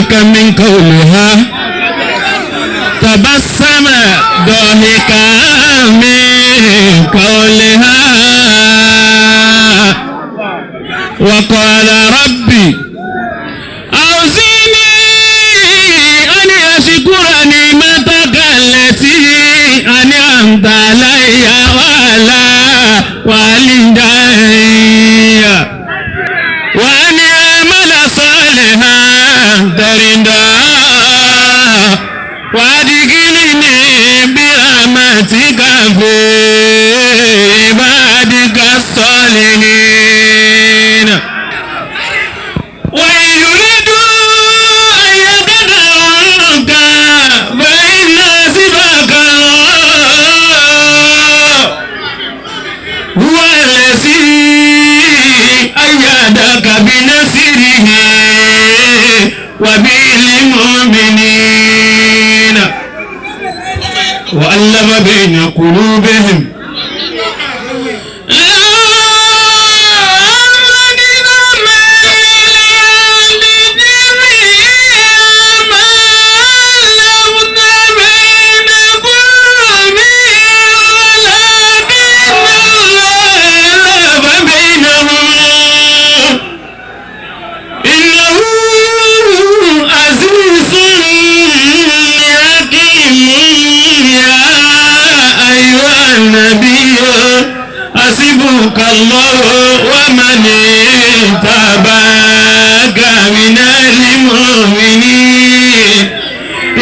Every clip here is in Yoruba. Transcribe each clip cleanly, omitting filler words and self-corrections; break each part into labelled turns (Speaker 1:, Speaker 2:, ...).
Speaker 1: ضاحكا من قولها تبسم ضاحكا من قولها وقال ربي أوزعني أن أشكر نعمتك التي أنعمت علي وعلى والدي وأن أعمل صالحا ترضاه وأدخلني برحمتك في عبادك الصالحين. وإن يريدوا أن يخدعوك فإن حسبك الله هو الذي أيدك بنصره وبالمؤمنين وألف بين قلوبهم. إنه عزيز حكيم. يا أيها النبي حسبك الله ومن اتبعك من المؤمنين.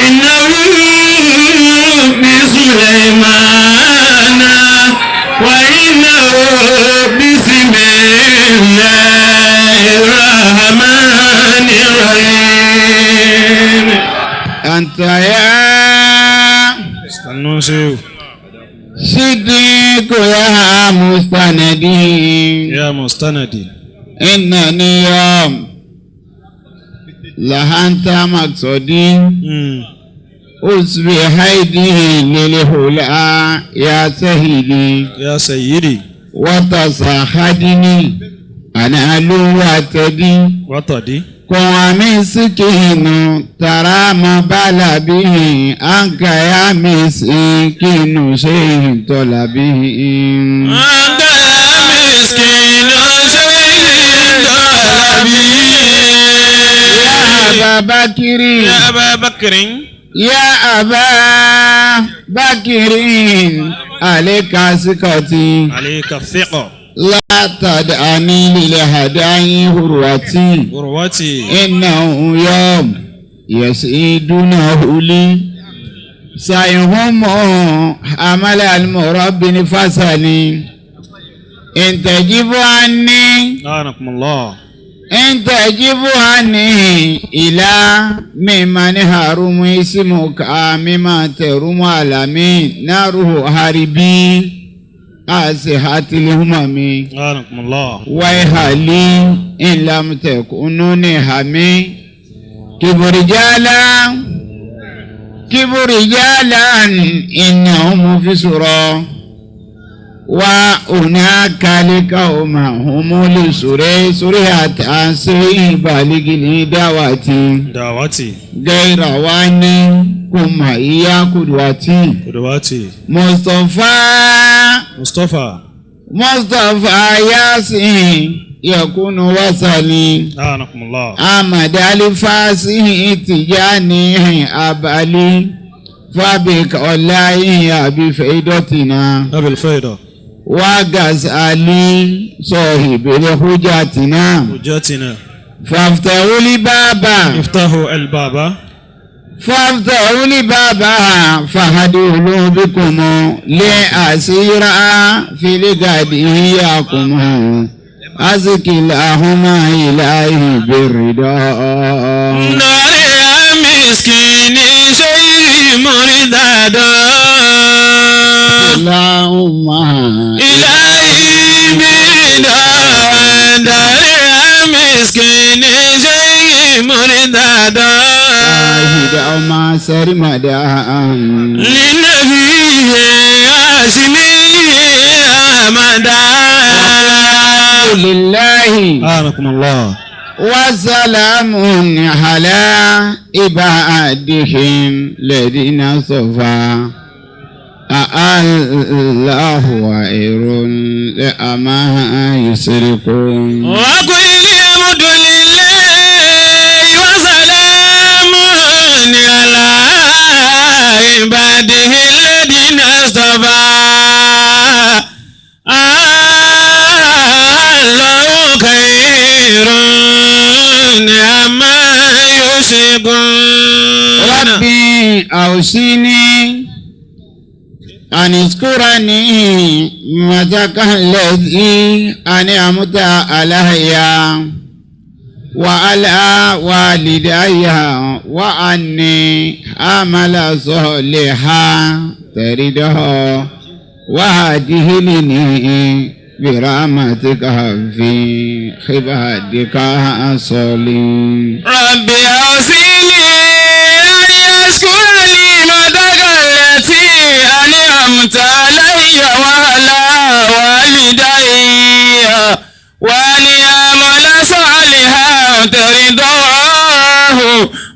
Speaker 1: إنه بسليمان وإنه بسم الله الرحمن الرحيم.
Speaker 2: أنت يا
Speaker 3: Sanusi.
Speaker 2: صديق يا مستندي
Speaker 3: يا مستندي.
Speaker 2: إنني يوم لهنت مقصدي أصبح هيدي للهلا يا سيدي
Speaker 3: يا سيدي.
Speaker 2: وتصحدني أنا لواتدي
Speaker 3: وطدي.
Speaker 2: قوامي سكين ترى ما بلا به أنك يا مسكين شيء طلبه.
Speaker 1: أنت يا مسكين شيء طلبي.
Speaker 2: يا أبا بكر
Speaker 1: يا أبا بكر
Speaker 2: يا أبا بكر عليك ثقتي
Speaker 3: عليك الثقة.
Speaker 2: لا تدعني للهداي هروتي
Speaker 3: غروتي.
Speaker 2: إنه يوم يسيدونه لي سيهم عمل المرب فسني إن تجب عني
Speaker 3: أعانكم الله.
Speaker 2: إن تجب عني إلى ممن هرم اسمك مما ترم عالمين ناره هاربي أسحت الهمم
Speaker 3: أعانكم الله.
Speaker 2: ويهلي إن لم تكونوا همي كبرجالا كبرجالا إنهم في سورة وهناك لقوم هم لسورة سورة أنسي بالغ دعوتي
Speaker 3: دعوتي.
Speaker 2: غير واني كما هي قدوتي
Speaker 3: قدوتي.
Speaker 2: مصطفى
Speaker 3: مصطفى.
Speaker 2: مصطفى ياسين يكون وصلي
Speaker 3: أعانكم الله.
Speaker 2: أحمد الفاسي تجاني أبالي فبك الله بفائدتنا
Speaker 3: أبي الفائدة.
Speaker 2: وغزالي صاحب حجتنا
Speaker 3: حجتنا.
Speaker 2: فافتحوا لي بابا
Speaker 3: افتحوا الباب.
Speaker 2: فافتحوا لي بابا فهدوا بكم لأسير في الغد إياكم أزكي اللهم إلهي بالرضا.
Speaker 1: نار يا مسكين شيء مرتدى.
Speaker 2: اللهم
Speaker 1: إلهي بالرضا. نار يا مسكين شيء مرتدى.
Speaker 2: ما سرمدا
Speaker 1: للنبي هاشمي أحمد.
Speaker 2: لله
Speaker 3: أعانكم الله.
Speaker 2: وسلام على عباده الذين اصطفى الله خير أما يشركون.
Speaker 1: وقل الحمد لله وسلام على عباده الذين اصطفى الله خير عما يشركون.
Speaker 2: ربي أوصني أن اذكر نعمتك التي أنعمت علي وعلى والدي وأني أعمل صالحا ترضاه وأدخلني برحمتك في عبادك الصالحين.
Speaker 1: ربي أوصني أن أشكر نعمتك التي أنعمت علي وعلى والدي وأن أعمل صالحا ترضاه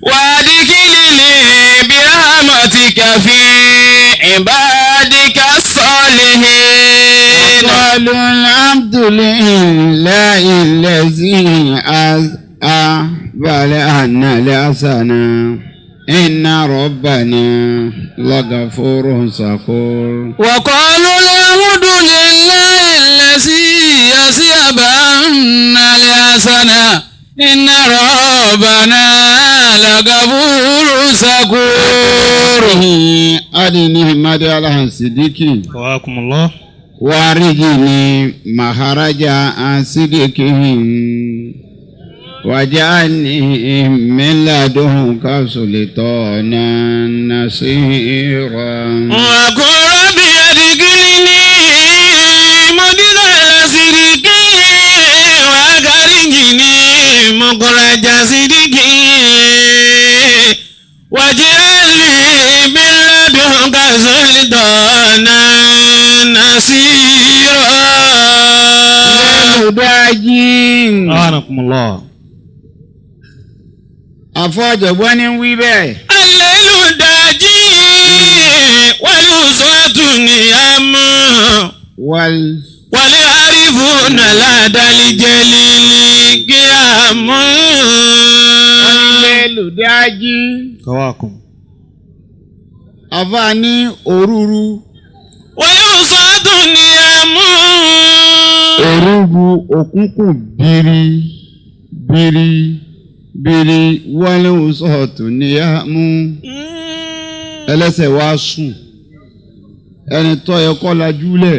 Speaker 1: وأدخلني برحمتك في عبادك الصالحين.
Speaker 2: وقالوا الحمد لله الذي أذهب عنا الحزن إن ربنا لغفور شكور.
Speaker 1: وقالوا الحمد لله الذي أذهب عنا الحزن إن ربنا لغفور شكور.
Speaker 2: أدني مدى الصديقي
Speaker 3: قواكم الله.
Speaker 2: وارجني مخرج صدقهم واجعلني من لدنك سلطانا نصيرا.
Speaker 1: وقل رب أدخلني مدخل صدق وأخرجني مخرج صدق واجعل لي من لدنك سلطانا نصيرا.
Speaker 2: Lẹ́lùdájí.
Speaker 3: أعانكم الله.
Speaker 2: Àfọ̀jọ̀gbọ́n ní wí bẹ́ẹ̀.
Speaker 1: الليل داجي والوسعة نيام
Speaker 2: Wal
Speaker 1: والعارفون لدى الجليل قيام.
Speaker 2: lẹ́lùdájí.
Speaker 3: قواكم.
Speaker 2: Àfa ní òrúurú.
Speaker 1: والوسعة نيام.
Speaker 2: Òrúurú òkúnkùn bírí bírí bírí wálé òsọ̀tò níyàmú. Ẹlẹ́sẹ̀ wá sùn. Ẹni tó yẹ kó lajúlẹ̀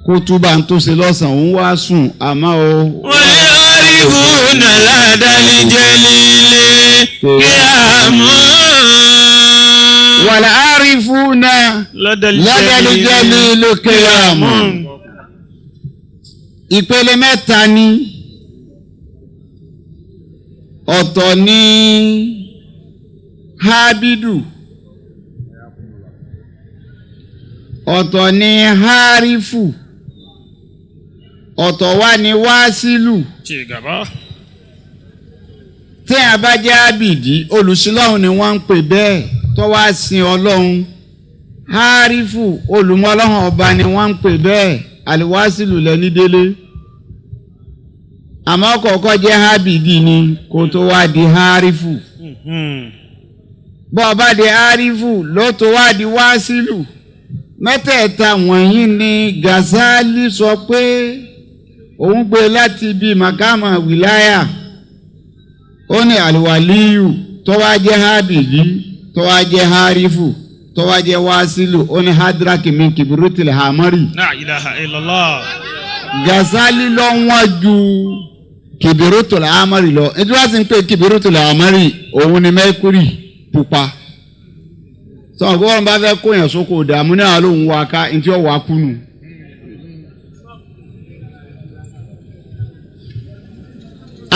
Speaker 2: kó túbà ń tó ṣe lọ́sàn-án òun wá sùn àmọ́ o.
Speaker 1: والعارفون لدى الجليل قيام.
Speaker 2: Wàlẹ̀ àrífúnà
Speaker 3: لدى
Speaker 2: ládàlíjẹ́lì lókè àmọ́. Ìpele mẹ́ta ni ọ̀tọ̀ ní hábídù ọ̀tọ̀ ní hárífù ọ̀tọ̀ wá ní wásílù.
Speaker 3: Chigaba.
Speaker 2: Tí a bá jẹ́ ábìdí olùsílọ́hun ni wọ́n ń pè bẹ́ẹ̀ tó wá sin ọlọ́run. Hárífù olùmọ̀ ọlọ́run ọba ni wọ́n ń pè bẹ́ẹ̀ àlùwásílù lẹ́ni délé. Àmọ́ kọ̀ọ̀kan jẹ́ hábìdí ni kó tó wá di hárífù. Bọ́ ọ bá di hárífù ló tó wá di wásílù. Mẹ́tẹ̀ẹ̀ta wọ̀nyí ni Gazali sọ pé òun gbé láti ibi màkàmà wìláyà. Ó ní àlùwàlíyù tó wá jẹ́ hábìdí tó wá jẹ́ hárífù tó wá jẹ́ wásílù ó ní hadraki min kibiritil hamari.
Speaker 3: La ilaha illallah.
Speaker 2: Gazali lọ wọ́n ju kibiritil hamari lọ. Nítorí wọ́n sì ń pè kibiritil hamari òun ni mercury pupa. Sọ̀rọ̀ kó wọ́n bá fẹ́ kó yẹn sóko dààmú náà ló ń wá ká ntí ó wà kúnu.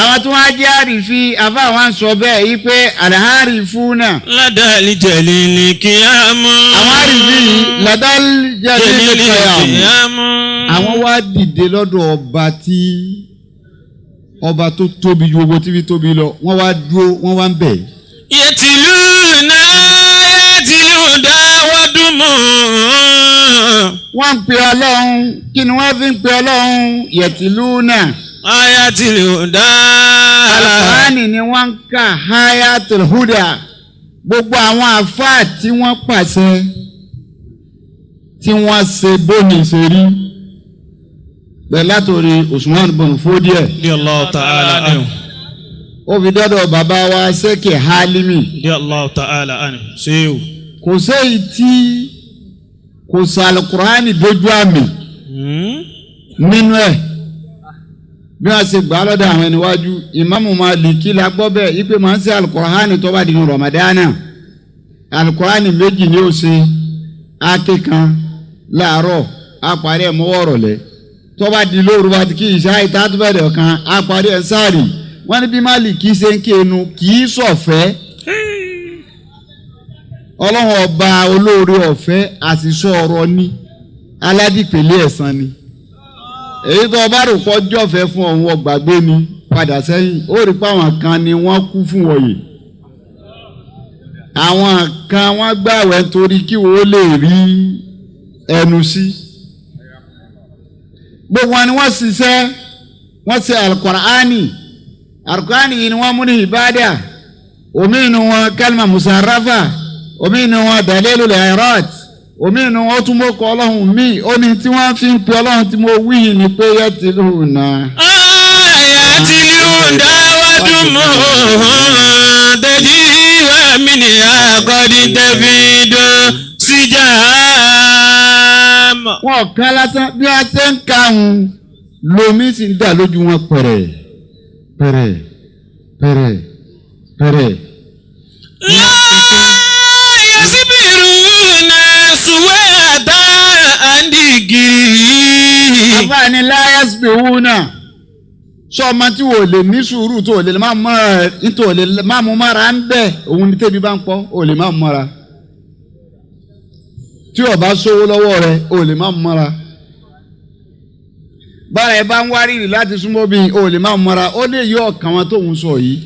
Speaker 2: Àwọn tí wọ́n á jẹ́ àrífi àfa àwọn sọ bẹ́ẹ̀ yí pé àlàárífù náà.
Speaker 1: لدى الجليل قيام.
Speaker 2: Àwọn àrífi yìí ládàlí
Speaker 1: جليل
Speaker 2: kẹyàmù.
Speaker 1: قيام.
Speaker 2: Àwọn wá dìde lọ́dọ̀ ọba tí Ọba tó tóbi ju gbogbo tíbi tóbi lọ, wọ́n wá dúró, wọ́n wá ń bẹ̀.
Speaker 1: يتلون آيات الهدى والدموع.
Speaker 2: Wọ́n ń pe Ọlọ́run. Kí ni wọ́n fi ń pe Ọlọ́run? يتلون
Speaker 1: آيات الهدى.
Speaker 2: Alukurani ni wọ́n ń kà, آيات الهدى. Gbogbo àwọn àfáà tí wọ́n pàṣẹ, tí wọ́n ṣe bóni ṣe rí pẹ̀lú látòrí Usman bin Fodio,
Speaker 3: رضي الله تعالى عنه.
Speaker 2: ó fi dọ́dọ̀ bàbá wa Sẹ́kì Hálímì.
Speaker 3: رضي الله تعالى عنه. Ṣéwù.
Speaker 2: Kò séyìí tí kò sọ alukurani dójú àmì nínú ẹ̀ bí wọ́n ṣe gbà á lọ́dọ̀ àwọn ẹniwájú. Ìmáàmù Málíkì la gbọ́ bẹ́ẹ̀ ipe máa ń ṣe alukurani tó bá di ní Ramadana, alukurani méjì ni ó ṣe ake kan láàárọ̀, á parí ẹ̀ mọ́wọ́ rọ̀lẹ́. Tó bá di lóru, bá ti kí ìṣá ìtàtúbẹ̀rẹ̀ kan, á parí ẹ̀ sáàrì. Wọ́n ní bí Málíkì ṣe ń kéenu kì í sọ̀fẹ́. Ọlọ́run ọba olóore ọ̀fẹ́ àṣìṣọ́ ọ̀rọ̀ ní aládìpẹ̀lẹ̀ ẹ̀san ni. Èyí tó o bá rò kọjọ́ fẹ́ fún ọ̀hún, ọgbàgbé ni, padà sẹ́yìn, ó rí pé àwọn kan ni wọ́n kú fún wọ̀nyí, àwọn kan wọ́n gbàwẹ̀ nítorí kí wọ́n lè rí ẹnu sí. Gbogbo wọn ni wọ́n ṣiṣẹ́, wọ́n ṣe alukur'ani. Alukur'ani yìí ni wọ́n mú ní ìbádà. Omi inú wọn كلمة مسرفة, omi inú wọn دليل الإعراب, omi inú wọn tún mọ́ kọ́ Ọlọ́run mi. Ó ní tí wọ́n fi ń pe Ọlọ́run tí mo wí yìí ni pé يتلون.
Speaker 1: آيات الهدى ودموع تجري ومنها قد تفيض سجام.
Speaker 2: Wọn kàn lásán, bí wọ́n ṣe ń ka òun lomi sì ń dà lójú wọn pẹ̀rẹ̀ pẹ̀rẹ̀ pẹ̀rẹ̀ pẹ̀rẹ̀.
Speaker 1: لا يصبرون سوية عن ذكره.
Speaker 2: Àfààní لا يصبرون sọ ọmọ tí wò lè ní sùúrù tó lè má mọ́ra, tó lè má mú mọ́ra ń bẹ̀, òun ní tẹ́bi bá ń pọ́, ò lè má mú mọ́ra. Tí o bá sówó lọ́wọ́ rẹ, ò lè má mú mọ́ra. Bára ẹ bá ń wárìrì láti súnmọ́ bí, ò lè má mú mọ́ra. Ó lè yọ ọkàn wọn tóun sọ yìí.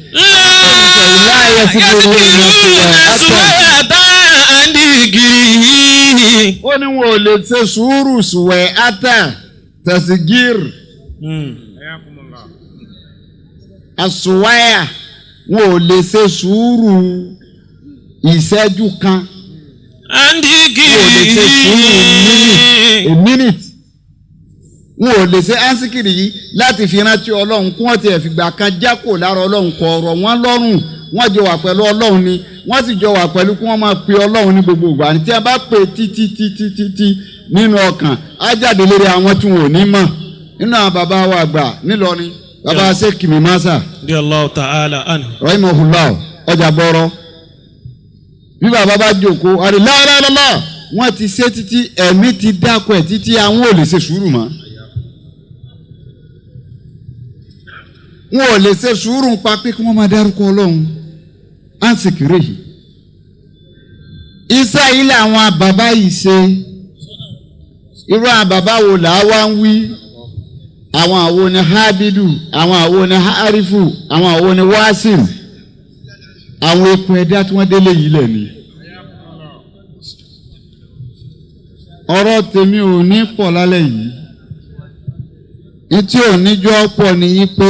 Speaker 1: لا يصبرون سوية عن ذكره.
Speaker 2: Ó ní wọn ò lè ṣe sùúrù. سويعة تصغير àsùwáyà, wọn ò lè ṣe sùúrù ìṣẹ́jú kan.
Speaker 1: عن
Speaker 2: Wọn ò lè ṣe sùúrù
Speaker 1: ذكره.
Speaker 2: a minute. Wọn ò lè ṣe ánṣíkìrì yìí láti fi rántí Ọlọ́run, kí wọ́n tiẹ̀ fìgbà kan jákò lára Ọlọ́run kọ ọ̀rọ̀ wọn lọ́rùn. Wọ́n jọ wà pẹ̀lú Ọlọ́run ni, wọ́n sì jọ wà pẹ̀lú kí wọ́n máa pe Ọlọ́run ní gbogbo ìgbà ní. Tí a bá pè títí títí títí nínú ọkàn, á jáde lórí àwọn tí wọn ò ní mọ̀. Nínú àwọn bàbá wa àgbà nílọrin, bàbá sèkìmí masa,
Speaker 3: رضي الله تعالى عنه.
Speaker 2: رحمه الله, ọjà bọ̀rọ̀, bí bàbá bá jókòó àrí láàlá, wọ́n ti ṣe títí, ẹ̀mí ti dákọ̀ ẹ̀ títí, àwọn ò lè ṣe sùúrù mọ́. Wọn ò lè ṣe sùúrù pa pé kí wọ́n máa dárúkọ Ọlọ́run á ń sèkìrè yìí. Iṣẹ́ yìí làwọn bàbá yìí ṣe. Irú àwọn bàbá wo là á wá ń wí? Àwọn àwo ni hábídù, àwọn àwo ni hárífù, àwọn àwo ni wáṣìm, àwọn epo ẹ̀dá tí wọ́n délé yìí lẹ̀ ni. Ọ̀rọ̀ tèmi ò ní pọ̀ lálẹ́ yìí. Ìtí ò níjọ́ pọ̀ nìyí pé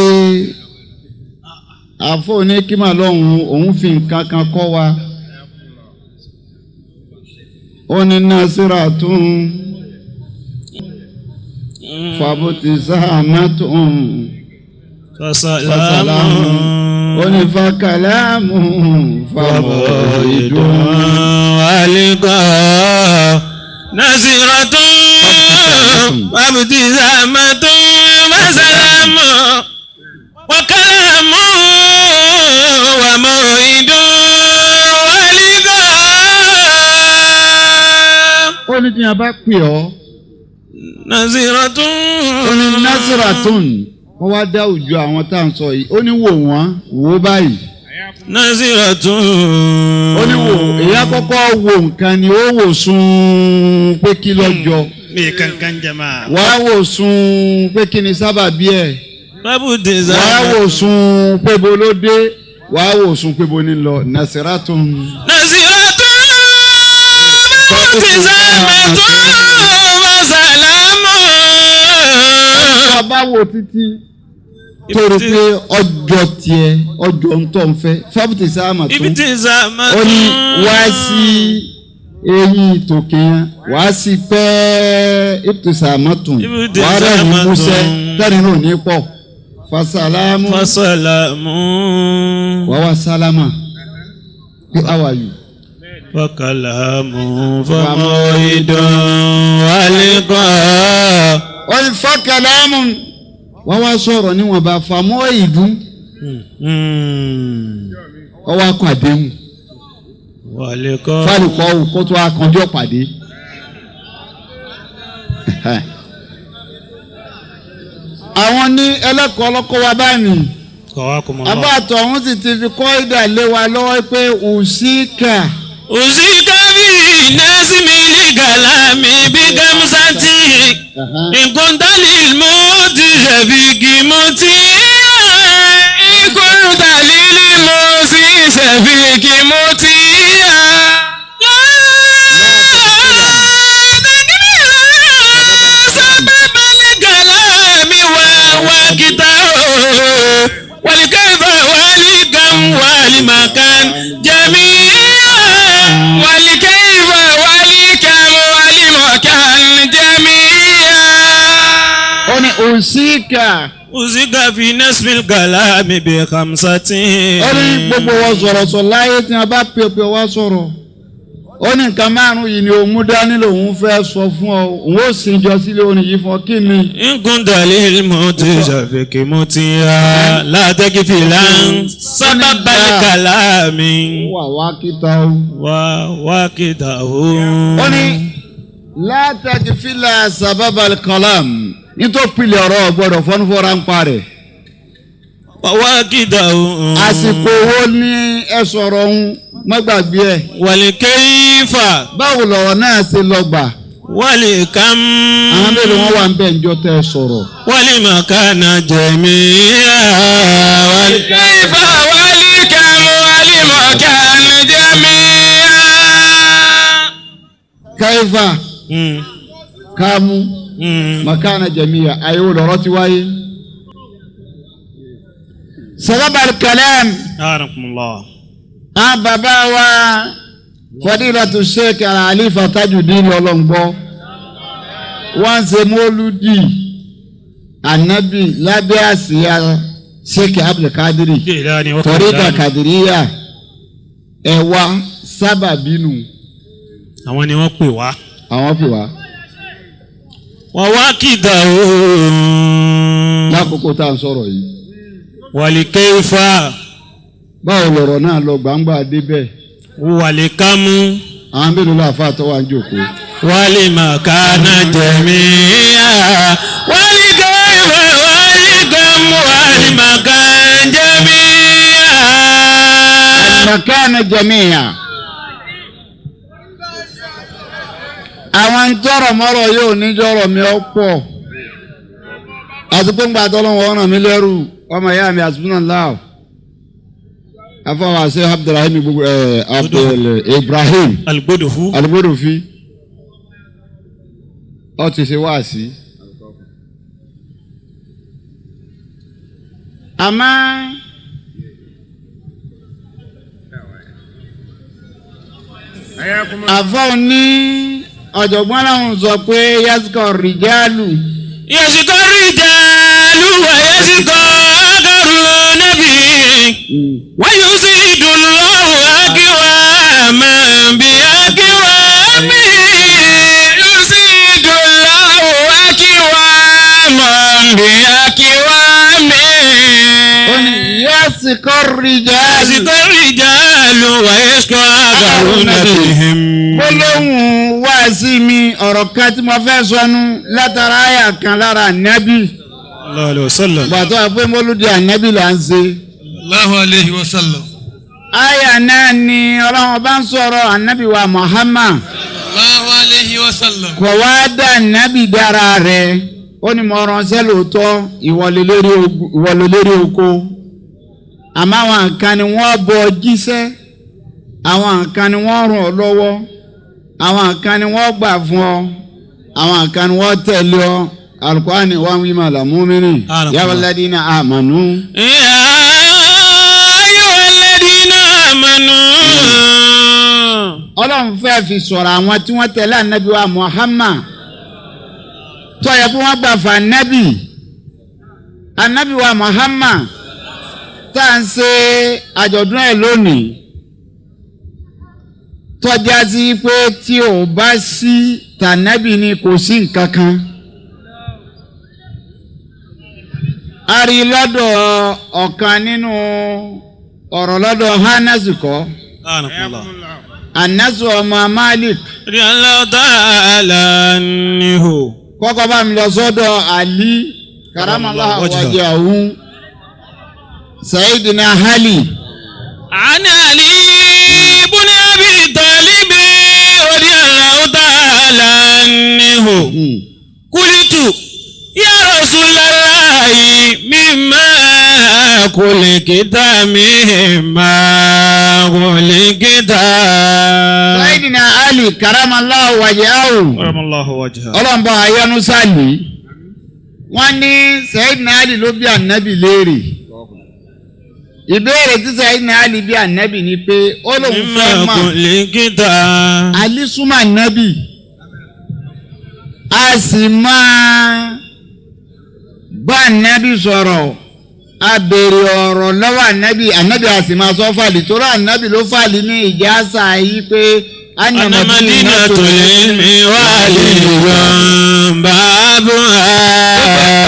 Speaker 2: àfọ oníkímà lọ́hùn òun fi nǹkan kan kọ́ wa. Ó ní نظرة فابتسامة فسلام, ó ní فكلام فموعد
Speaker 1: ولقاء. نظرة وابتسامة وسلام وكلام وموعد ولقاء.
Speaker 2: Ó ní tí a bá pè ọ́,
Speaker 1: نظرة.
Speaker 2: Ó ní نظرة, wọ́n wá dá òjò àwọn tá à ń sọ yìí. Ó ní wò wọ́n, wò ó báyìí.
Speaker 1: نظرة.
Speaker 2: Ó ní wò, èyí àkọ́kọ́ wo nǹkan ni ó wò sùn pé kí lọ́jọ́
Speaker 3: Mi kankan jama.
Speaker 2: wàá wò sùn pé kí ni sábàbí ẹ̀. Wàá wò sùn pébo ló dé, wàá wò sùn pébo ní lọ. Nasiratun.
Speaker 1: Nasiratun fabtisamatun fasalamun.
Speaker 2: Bàbá wo títí torí pé ọjọ́ tiẹ̀ ọjọ́ ń tọ́ ń fẹ́ fabtisamatun.
Speaker 1: Ibtisamatun.
Speaker 2: Ó ní wá sí eyín tòkè yẹn, wá sí pẹ́ ibtisamatun, wàá rẹ̀ ní músẹ́ tẹ́rin náà ní pọ̀. Fasalamu.
Speaker 1: Fasalamu.
Speaker 2: Wàá wá sálámà. How are you?
Speaker 1: Fakalamu famoidun walikọ.
Speaker 2: Ó ní fakalamu. Wàá wá sọ̀rọ̀ níwọ̀nba famoidun. Ó wá kọ àdéhùn.
Speaker 1: Walikọ.
Speaker 2: Fálùkọ́ kó tó akànjọ́ pàdé. Àwọn ní ẹlẹ́kọ̀ọ́ ọlọ́kọ́ wa báyìí. Àbá àtọ̀hún sì ti fi kọ́ ìdà lé wa lọ́wọ́ pé òsíkà.
Speaker 1: Òsíkà bí násìmí lìgàlà mi bí gàmùsàtì. Nkúntàlì mú ti ṣẹ̀fìkì mú ti. Nkúntàlì mú sí ṣẹ̀fìkì mú ti. والكيف والكم والمكان جميعا والكيف والكم والمكان جميعا.
Speaker 2: Ó ní òsíkà.
Speaker 1: أوصيك في نصف الكلام بخمسة.
Speaker 2: Ó ní gbogbo wọn sọ̀rọ̀ sọ láyé tí wọn bá pè pé wá sọ̀rọ̀. Ó ní nǹkan márùn-ún yìí ni òun mú dání lòun fẹ́ sọ fún ọ, òun ó sì jọ sílé orin yìí fún ọ kí ni.
Speaker 1: إن كنت للموت شفيك مطيعا لا تكفلا سبب الكلام
Speaker 2: Wà wá kíta o.
Speaker 1: ووكده.
Speaker 2: Ó ní látàkì fílà sábàbà kàlám nítorí pilẹ̀ ọ̀rọ̀ gbọ́dọ̀ fọ́nufọ́ra ń parẹ́.
Speaker 1: ووكده.
Speaker 2: Àsìkò wo ni ẹ sọ̀rọ̀ òun má gbàgbé ẹ̀.
Speaker 1: والكيف.
Speaker 2: Báwo lọ̀rọ̀ náà ṣe lọ gbà?
Speaker 1: والكم.
Speaker 2: Àwọn mélòó wọn wà ń bẹ̀ ńjọ́ tẹ́ ẹ sọ̀rọ̀.
Speaker 1: والمكان جميعا والكيف والكم والمكان جميعا.
Speaker 2: Káífà kámú makana jamiya àyẹ̀wò lọ̀rọ̀ ti wáyé. Sábàbà kàlám.
Speaker 3: Arakumullah.
Speaker 2: Àwọn bàbá wa Fadilatu Sheikh Al-Khalifa Tajudeen ọlọ́ngbọ́ wọ́n ń ṣe mọ́lúdì ànábì lábẹ́ àsíá Sheikh Abdulkadiri
Speaker 3: Jilani wa
Speaker 2: tọ́ríkà
Speaker 3: Kandani.
Speaker 2: Kàdíríyà ẹ̀wà sábàbínú
Speaker 3: Àwọn ni wọ́n pè wá.
Speaker 2: àwọn pè wá
Speaker 1: ووكده.
Speaker 2: lákòókò tá à ń sọ̀rọ̀ yìí.
Speaker 1: والكيف.
Speaker 2: Báwo lọ̀rọ̀ náà lọ gbangba débẹ̀?
Speaker 1: والكم.
Speaker 2: Àwọn mélòó láàfáà tó wà ń jòkó?
Speaker 1: والمكان جميعا والكيف والكم والمكان جميعا.
Speaker 2: Makana jamiya. Àwọn ń tọrọ mọ́rọ̀ yóò níjọ́rọ̀ mi ọ́ pọ̀. Àti pé ń gba tọ́lọ́wọ́ ọ̀ràn mi lẹ́rù ọmọ ìyá mi àtúntò náà. Afọwọ́ àṣẹ Abdulrahim gbogbo ẹ̀ Abdul Ibrahim
Speaker 3: Alugbodofu.
Speaker 2: Alugbodofi. Ó ti ṣe wáàsí. Àmọ́ àfọ̀ ní ọ̀jọ̀gbọ́n làwọn sọ pé yasukọ̀ rìjálù.
Speaker 1: يشكى الرجال ويشكى آخر نبي ويزيد الله أقواما بأقوام. يزيد الله أقواما بأقوام.
Speaker 2: Ó ní yasukọ̀ rìjálù.
Speaker 1: يشكى الرجال ويشكى آخر نبيهم.
Speaker 2: Gbólóhùn wá sí mi ọ̀rọ̀ kan tí mo fẹ́ sọnù látara àyà kan lára ànábì.
Speaker 3: Sallallahu alayhi wa sallam.
Speaker 2: Gbàtọ́ àpé mọ́lúdì ànábì là ń ṣe.
Speaker 4: Allahu alayhi wa sallam.
Speaker 2: Àyà náà ni Ọlọ́run bá ń sọ̀rọ̀ ànábì wa Muhammad.
Speaker 4: Allahu alayhi wa sallam.
Speaker 2: Kò wá dá ànábì dára rẹ̀. Ó ní mo ránṣẹ́ lóòótọ́ ìwọlé lérí oko, àmọ́ àwọn nǹkan ni wọ́n bọ jíṣẹ́, àwọn nǹkan ni wọ́n ràn ọ́ lọ́wọ́, àwọn nǹkan ni wọ́n gbà fún ọ, àwọn nǹkan ni wọ́n tẹ̀lé ọ. Al-Qur'ani wa ń wí mà lámúmínì ya walladina amanu.
Speaker 1: Ya ayyuhalladina amanu.
Speaker 2: Ọlọ́run fẹ́ fi sọ̀rọ̀ àwọn tí wọ́n tẹ̀lé ànábì wa Muhammad tó yẹ kí wọ́n gbà fún ànábì ànábì wa Muhammad tá à ń ṣe àjọ̀dún ẹ̀ lónìí, tọ́já sí pé tí ò bá sí tànábì ni kò sí nǹkan kan. A rí lọ́dọ̀ ọ̀kan nínú ọ̀rọ̀ lọ́dọ̀ Hanasu kọ́. Anasu ọmọ Malik.
Speaker 1: Radiyallahu ta'ala anhu.
Speaker 2: Kọ́kọ́ bá mi lọ sọ́dọ̀ Ali karamallahu wajhahu Sayyidina Ali.
Speaker 1: An Ali ibn Abi Talib radiyallahu ta'ala anhu. Qultu ya Rasulallahi mimma khuliqta mimma khuliqta.
Speaker 2: Sayyidina Ali karamallahu wajhahu.
Speaker 3: Karamallahu wajhahu.
Speaker 2: Ọlọ́mbà ayọ́nú sáàlì. Wọ́n ní Sayyidina Ali ló bí ànábì léèrè. Ìbéèrè tí Sayyidina Ali bí ànábì ni pé ó lóun fẹ́ mọ̀.
Speaker 1: Mimma khuliqta.
Speaker 2: Ali súnmọ́ ànábì. A sì máa bá ànábì sọ̀rọ̀. A béèrè ọ̀rọ̀ lọ́wọ́ ànábì, ànábì a sì máa sọ fàlì torí ànábì ló fàlì ní ìjásà yìí pé.
Speaker 1: Ana madinatul ilmi wa aliyyun babuha.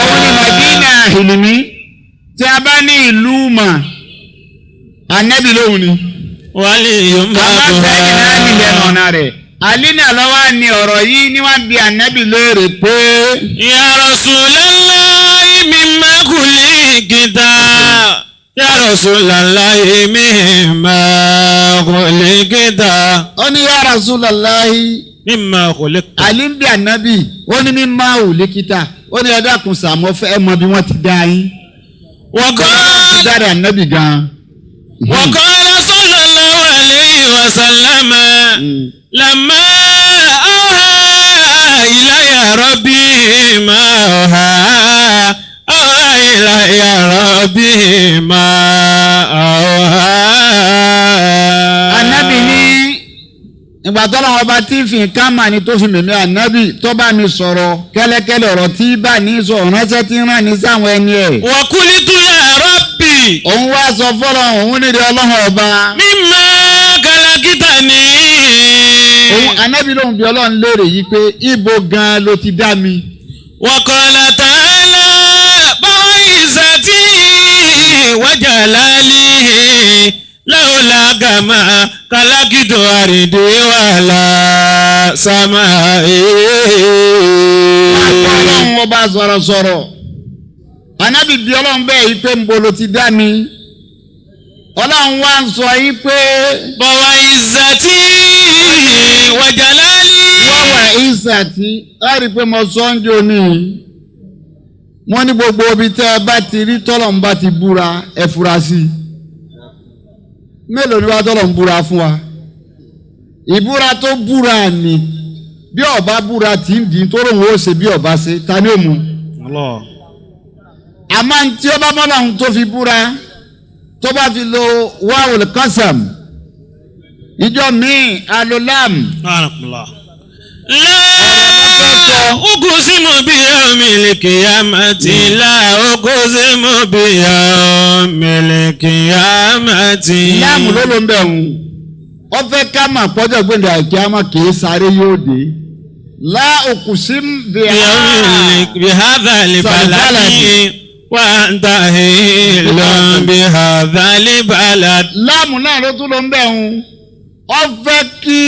Speaker 2: Òun ni Madina ìlúmi tí a bá ní ìlú mà ànábì lóhùn ni.
Speaker 1: Waliyyun babuha.
Speaker 2: Bàbá sẹ́yìn náà nílẹ̀ ọ̀nà rẹ̀. Àlínà lọ́wọ́ ni ọ̀rọ̀ yìí ní wọ́n bi ànábì léèrè pé.
Speaker 1: Ya Rasulallahi mimma khuliqta. Ya Rasulallahi mimma khuliqta.
Speaker 2: Ó ní ya Rasulallahi.
Speaker 3: Mimma khuliqta.
Speaker 2: Àlí ń bi ànábì, ó ní mimma khuliqta. Ó ní ẹ dákun sàmọ́ fẹ́ ẹ mọ bí wọ́n ti dá yín.
Speaker 1: Wa
Speaker 2: Wọ́n ti dára ànábì gan-an.
Speaker 1: Wa qala sallallahu alayhi wa sallam. Lamma awha ilayya rabbi ma awha. Awha ilayya rabbi ma awha.
Speaker 2: Ànábì ní ìgbà tó lọ́wọ́ bá tí fi nǹkan mà ní tó fi mèmí ànábì tó bá mi sọ̀rọ̀ kẹ́lẹ́kẹ́lẹ́ ọ̀rọ̀ tí bá ní sọ ránṣẹ́ tí ń rán ní sáwọn ẹni ẹ̀.
Speaker 1: Wa qultu ya rabbi.
Speaker 2: Òun wá sọ fọ́lọ́ òun nídìí ọlọ́run ọba.
Speaker 1: Mimma khalaqtani.
Speaker 2: Òun ànábì lòun bí ọlọ́run léèrè yìí pé ibo gan-an ló ti dá mi.
Speaker 1: Wa qala ta'ala ba'izzati wa jalali lawlaka ma khalaqtu ardi wala samai.
Speaker 2: Ọlọ́run ọba sọ̀rọ̀sọ̀rọ̀. Ànábì bí ọlọ́run bẹ́ẹ̀ yìí pé nbo ló ti dá mi. Ọlọ́run wá ń sọ yìí pé.
Speaker 1: Bọ̀wá izzati wa jalali.
Speaker 2: Wọ́wà izzati ẹ rí i pé mo sọ ń jò ní. Wọ́n ní gbogbo ibi tẹ́ ẹ bá ti rí tọ́lọ̀ ń bá ti búra ẹ fura sí i. Mélòó ni wá tọ́lọ̀ ń búra fún wa? Ìbúra tó búra ni bí ọba búra tí ń dín tó lóun ó ṣe bí ọba ṣe ta ni ó mú. Àmọ́ tí ó bá mọ́nà ohun tó fi búra tó bá fi lo wawul qasam ìjọ míì alolam.
Speaker 1: La uqsimu bi yawmil qiyamati la uqsimu bi yawmil qiyamati.
Speaker 2: Láàmù ló ló ń bẹ̀ wọ́n. Ó fẹ́ ká mà pọ́jọ́ gbẹ̀dẹ̀ àkíyàmá kì í sáré yóò dé. La uqsimu
Speaker 1: bi hadhal baladi wa anta hilun bi hadhal balad.
Speaker 2: Láàmù náà ló tún ló ń bẹ̀ wọ́n. Ó fẹ́ kí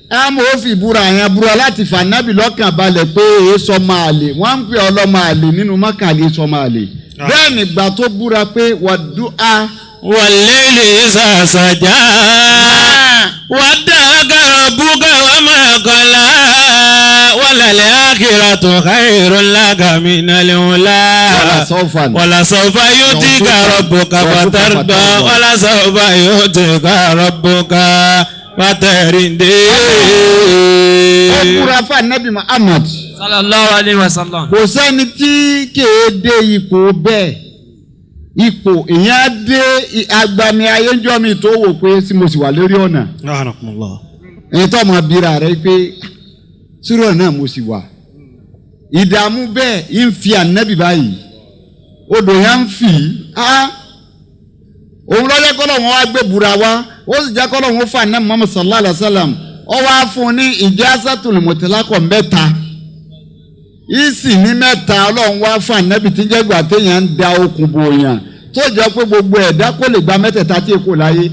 Speaker 2: àmọ́ ó fi ìbúra yẹn búra láti fànábì lọ́kàn balẹ̀ pé èso máa lè wọ́n ń pè ọlọ́mọ àlè nínú mọ́kàlì èso máa lè. Bẹ́ẹ̀ nígbà tó búra pé wàdúà.
Speaker 1: Wal-layli iza saja. ودعك ربك وما قلى وللآخرة خير لك من الأولى ولسوف يؤتيك ربك فترضى ولسوف يؤتيك ربك فترضى.
Speaker 2: Ó búra fún Ànábì Muhammad.
Speaker 5: Sallallahu alayhi wa sallam.
Speaker 2: Kò sẹ́ni tí kèé dé ipò bẹ́ẹ̀, ipò ìyẹn á dé agbami ayéjọ́ mi tó wò pé tí mo sì wà lórí ọ̀nà. Ẹni tó máa bira rẹ pé sórí ọ̀nà náà mo sì wà. Ìdààmú bẹ́ẹ̀ ń fi Ànábì báyìí, odò yẹn ń fì á. Òun lọ́jọ́ kọ́lọ̀ wọn wá gbé búra wá, ó sì jẹ́ kọ́lọ̀ wọn fún Ànábì Muhammad sallallahu alayhi wa sallam. Ó wá fún un ní ìjásátùlù mọ̀tẹ́lákọ̀ mẹ́ta, ìsì ní mẹ́ta. Ọlọ́run wá fún Ànábì tí ń jẹ́ gbà téèyàn ń da okùn bò yàn tó jẹ́ pé gbogbo ẹ̀dá kó lè gba mẹ́tẹ̀ẹ̀ta tí èkó láyé.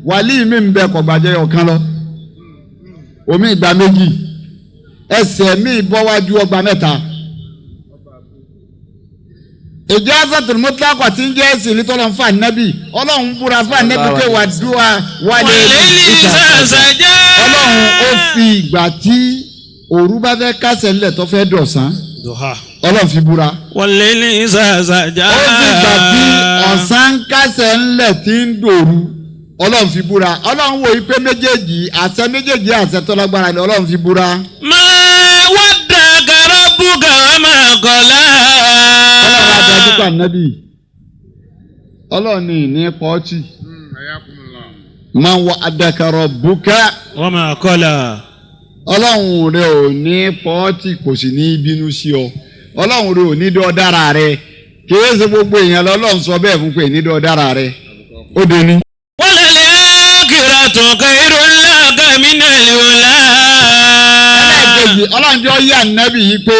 Speaker 2: Wàlíì mi ń bẹ kọ̀gbàjẹ́ ọ̀kan lọ, omi ìgbà méjì, ẹsẹ̀ mi bọ́ wájú ọgbà mẹ́ta. Ìjásátùlù mọ̀tẹ́lákọ̀ tí ń jẹ́ ẹ̀sìn nítọ́lọ́ fún Ànábì. Ọlọ́run búra fún Ànábì pé wà dúà wà lè
Speaker 1: ìsàsàjà.
Speaker 2: Ọlọ́run ó fi ìgbà tí òru bá fẹ́ kásẹ̀ ńlẹ̀ tó fẹ́ dọ̀sán, Ọlọ́run fi búra.
Speaker 1: Wal-layli idha saja.
Speaker 2: Ó fi ìgbà tí ọ̀sán kásẹ̀ ńlẹ̀ tí ń dòru, Ọlọ́run fi búra. Ọlọ́run wò pé méjèèjì àṣẹ méjèèjì àṣẹ tó lágbára ni Ọlọ́run fi búra.
Speaker 1: Ma wadda'aka rabbuka wa ma qala.
Speaker 2: Ọlọ́run adájú pa Ànábì. Ọlọ́run ní ìní pọ́ọ́tì. Ma wadda'aka rabbuka
Speaker 3: wa ma qala.
Speaker 2: Ọlọ́run rẹ ò ní pọ́ọ́tì, kò sì ní bínú sí ọ. Ọlọ́run rẹ ò ní dọ́ dára rẹ. Kìí ṣe gbogbo èèyàn lọ́lọ́run sọ bẹ́ẹ̀ fún pé ní dọ́ dára rẹ. Ó dé ní.
Speaker 1: Walal-akhiratu khayrun laka minal ula.
Speaker 2: Ẹlẹ́ẹ̀kejì, Ọlọ́run jọ yà Nábì yìí pé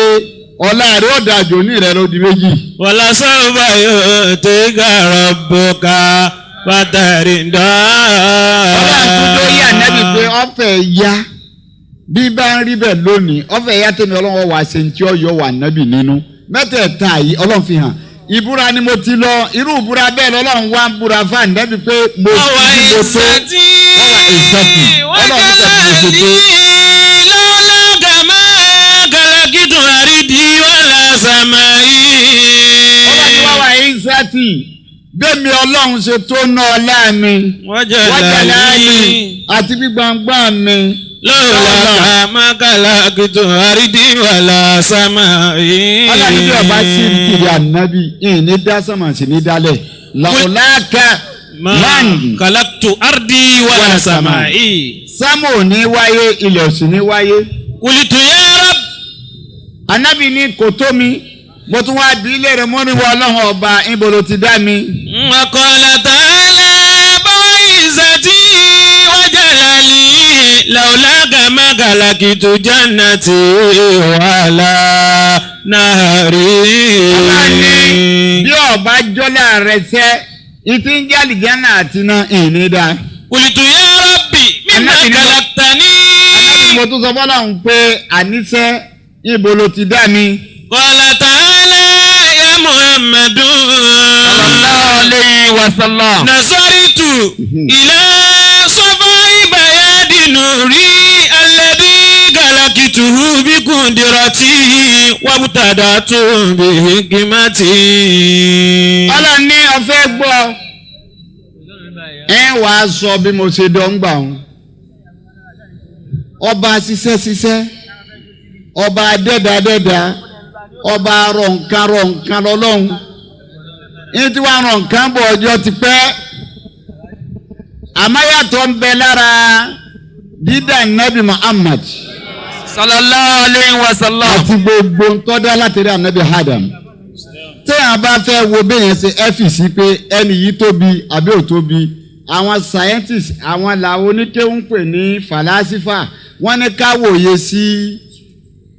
Speaker 2: ọlá rẹ ó dàjò ní rẹ ló di méjì.
Speaker 1: Walasawfa yu'tika rabbuka fatarda.
Speaker 2: Ọlọ́run tún jọ yà Nábì pé ọ̀fẹ́ ya bí bá ń rí bẹ́ẹ̀ lónìí, ọ̀fẹ́ ya tẹ̀mí Ọlọ́run wà ṣe tí ó yọ wà Nábì nínú. Mẹ́tẹ̀ẹ̀ta yìí Ọlọ́run fi hàn. Ìbúra ni mo ti lọ, irú ìbúra bẹ́ẹ̀ lọ́lọ́run wá ń búra fún Ànábì pé mo
Speaker 1: Wà
Speaker 2: ti mo tó.
Speaker 1: ìsàtì
Speaker 2: Wà ìsàtì. Ọlọ́run ní sàtì mo ṣe tó.
Speaker 1: Lawlaka ma khalaqtu ardi wala samai.
Speaker 2: Ọlọ́run wá wà ìsàtì. Bẹ́ẹ̀mi Ọlọ́run ṣe tó ná ọlá mi.
Speaker 1: Wajalali
Speaker 2: Àti gbígbàngbà mi.
Speaker 1: Lawlaka ma khalaqtu ardi wala samai.
Speaker 2: Ọlọ́run bí ọba sí kiri Ànábì, ìní dá sánmà sí ní dálẹ̀. Lawlaka
Speaker 1: Ma
Speaker 2: man
Speaker 1: khalaqtu ardi wala samai.
Speaker 2: Sámù ò ní wáyé, ilẹ̀ ò sì ní wáyé.
Speaker 1: Qultu ya Rabb.
Speaker 2: Ànábì ní kò tó mi, mo tún wá bí ilé rẹ̀ mọ́ ní wọ Ọlọ́run ọba, níbo ló ti dá mi.
Speaker 1: Wa qala ta'ala bi'izzati wa jalali lawlaka ma khalaqtu jannati wala nahari.
Speaker 2: Bí ọba jọ́lá rẹ̀ sẹ́, ìtí ń jẹ́ àlìjáná àti iná ìní dá.
Speaker 1: Qultu ya Rabbi mimma
Speaker 2: Ànábì ní
Speaker 1: khalaqtani.
Speaker 2: Ànábì mo tún sọ fọ́lọ́run pé àníṣe níbo ló ti dá mi.
Speaker 1: Qala ta'ala ya Muhammadu.
Speaker 5: Sallallahu alayhi wa sallam.
Speaker 1: Nasaritu ila safai bayadi nuri alladhi khalaqtuhu bi qudrati wabtadatu bi hikmati.
Speaker 2: Ọlọ́run ní ọ̀fẹ́ gbọ́. Ẹ wàá sọ bí mo ṣe dán gbà wọn. Ọba ṣiṣẹ́ ṣiṣẹ́, ọba dẹ́dàdẹ́dà, ọba rọ̀ǹkan rọ̀ǹkan lọ́lọ́run. Ní tí wàá rọ̀ǹkan bọ̀ ọjọ́ ti pẹ́. Àmọ́ yàtọ̀ ń bẹ lára dídá Nábì Muhammad
Speaker 5: Sallallahu alayhi wa sallam.
Speaker 2: àti gbogbo ntọ́dá láti rí Ànábì Adam. Téèyàn bá fẹ́ wo béèyàn ṣe ẹ́fì sí pé ẹni yìí tóbi àbí ò tóbi, àwọn scientists, àwọn làwọn oníkéwù ń pè ní falasifa, wọ́n ní ká wòye sí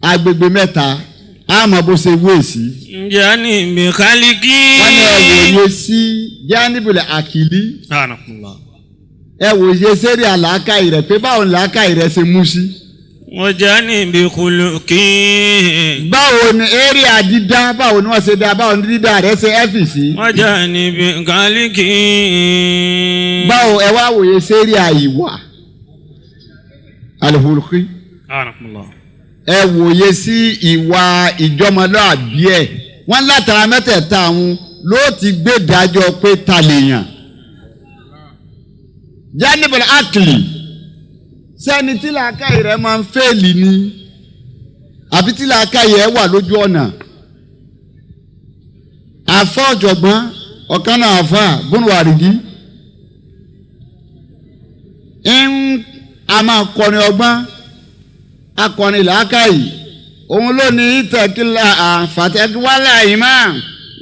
Speaker 2: agbègbè mẹ́ta, àmọ́ bó ṣe wé sí.
Speaker 1: Jani bi khaliki.
Speaker 2: Wọ́n ní ẹ wòye sí jánibùlẹ̀ àkìlí, ẹ wòye sẹ́rí àlàákàyè rẹ̀ pé báwo ni làákàyè rẹ̀ ṣe mú sí.
Speaker 1: Wajani bi khuluqi.
Speaker 2: Báwo ni eré àdídá, báwo ni wọ́n ṣe dá, báwo ni dídá rẹ̀ ṣe ẹ́fì sí.
Speaker 1: Wajani bi khaliki.
Speaker 2: Báwo ẹ wá wòye sẹ́rí àìwà. Al-Hulqi. Ẹ wòye sí ìwà ìjọmọlúàbí ẹ̀. Wọ́n látara mẹ́tẹ̀ẹ̀ta àwọn ló ti gbé dájọ́ pé ta lè yàn. Janibul akli sẹ́ni tí làákàyè rẹ̀ máa ń fẹ́ẹ̀lì ni àbí tí làákàyè ẹ̀ wà lójú ọ̀nà. Àfọ́ ọ̀jọ̀gbọ́n ọ̀kan náà àfà Bùnúwàrìgì ń a máa kọrin ọgbọ́n akọrin làákàyè òun ló ní ìtẹ̀kílà àfàtẹ́kíwálà yìí máa.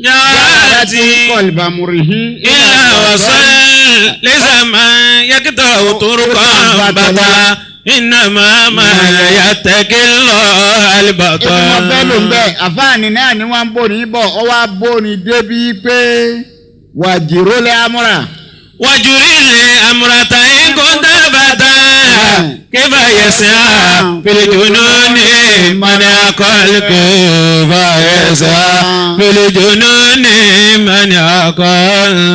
Speaker 1: Jàrátì
Speaker 2: kọlìbàmùrìhí.
Speaker 1: ilà wàsán lẹ́sàmà yàtọ̀ òtòrúkọ bàtà iná màmá yàtẹ̀kílọ̀ àlìbàtà.
Speaker 2: Ebi wọn fẹ́ ló ń bẹ̀ àfáàní náà ni wọ́n ń bò ní bọ̀ ọ wá bò ní débi pé wàjìrò lẹ́ amúra.
Speaker 1: Wàjúrí lè amúrata ìkúntà bàtà kífà yẹsẹ̀ fìlìjùnú ní mọ̀nà àkọlù kífà yẹsẹ̀ fìlìjùnú ní mọ̀nà àkọlù.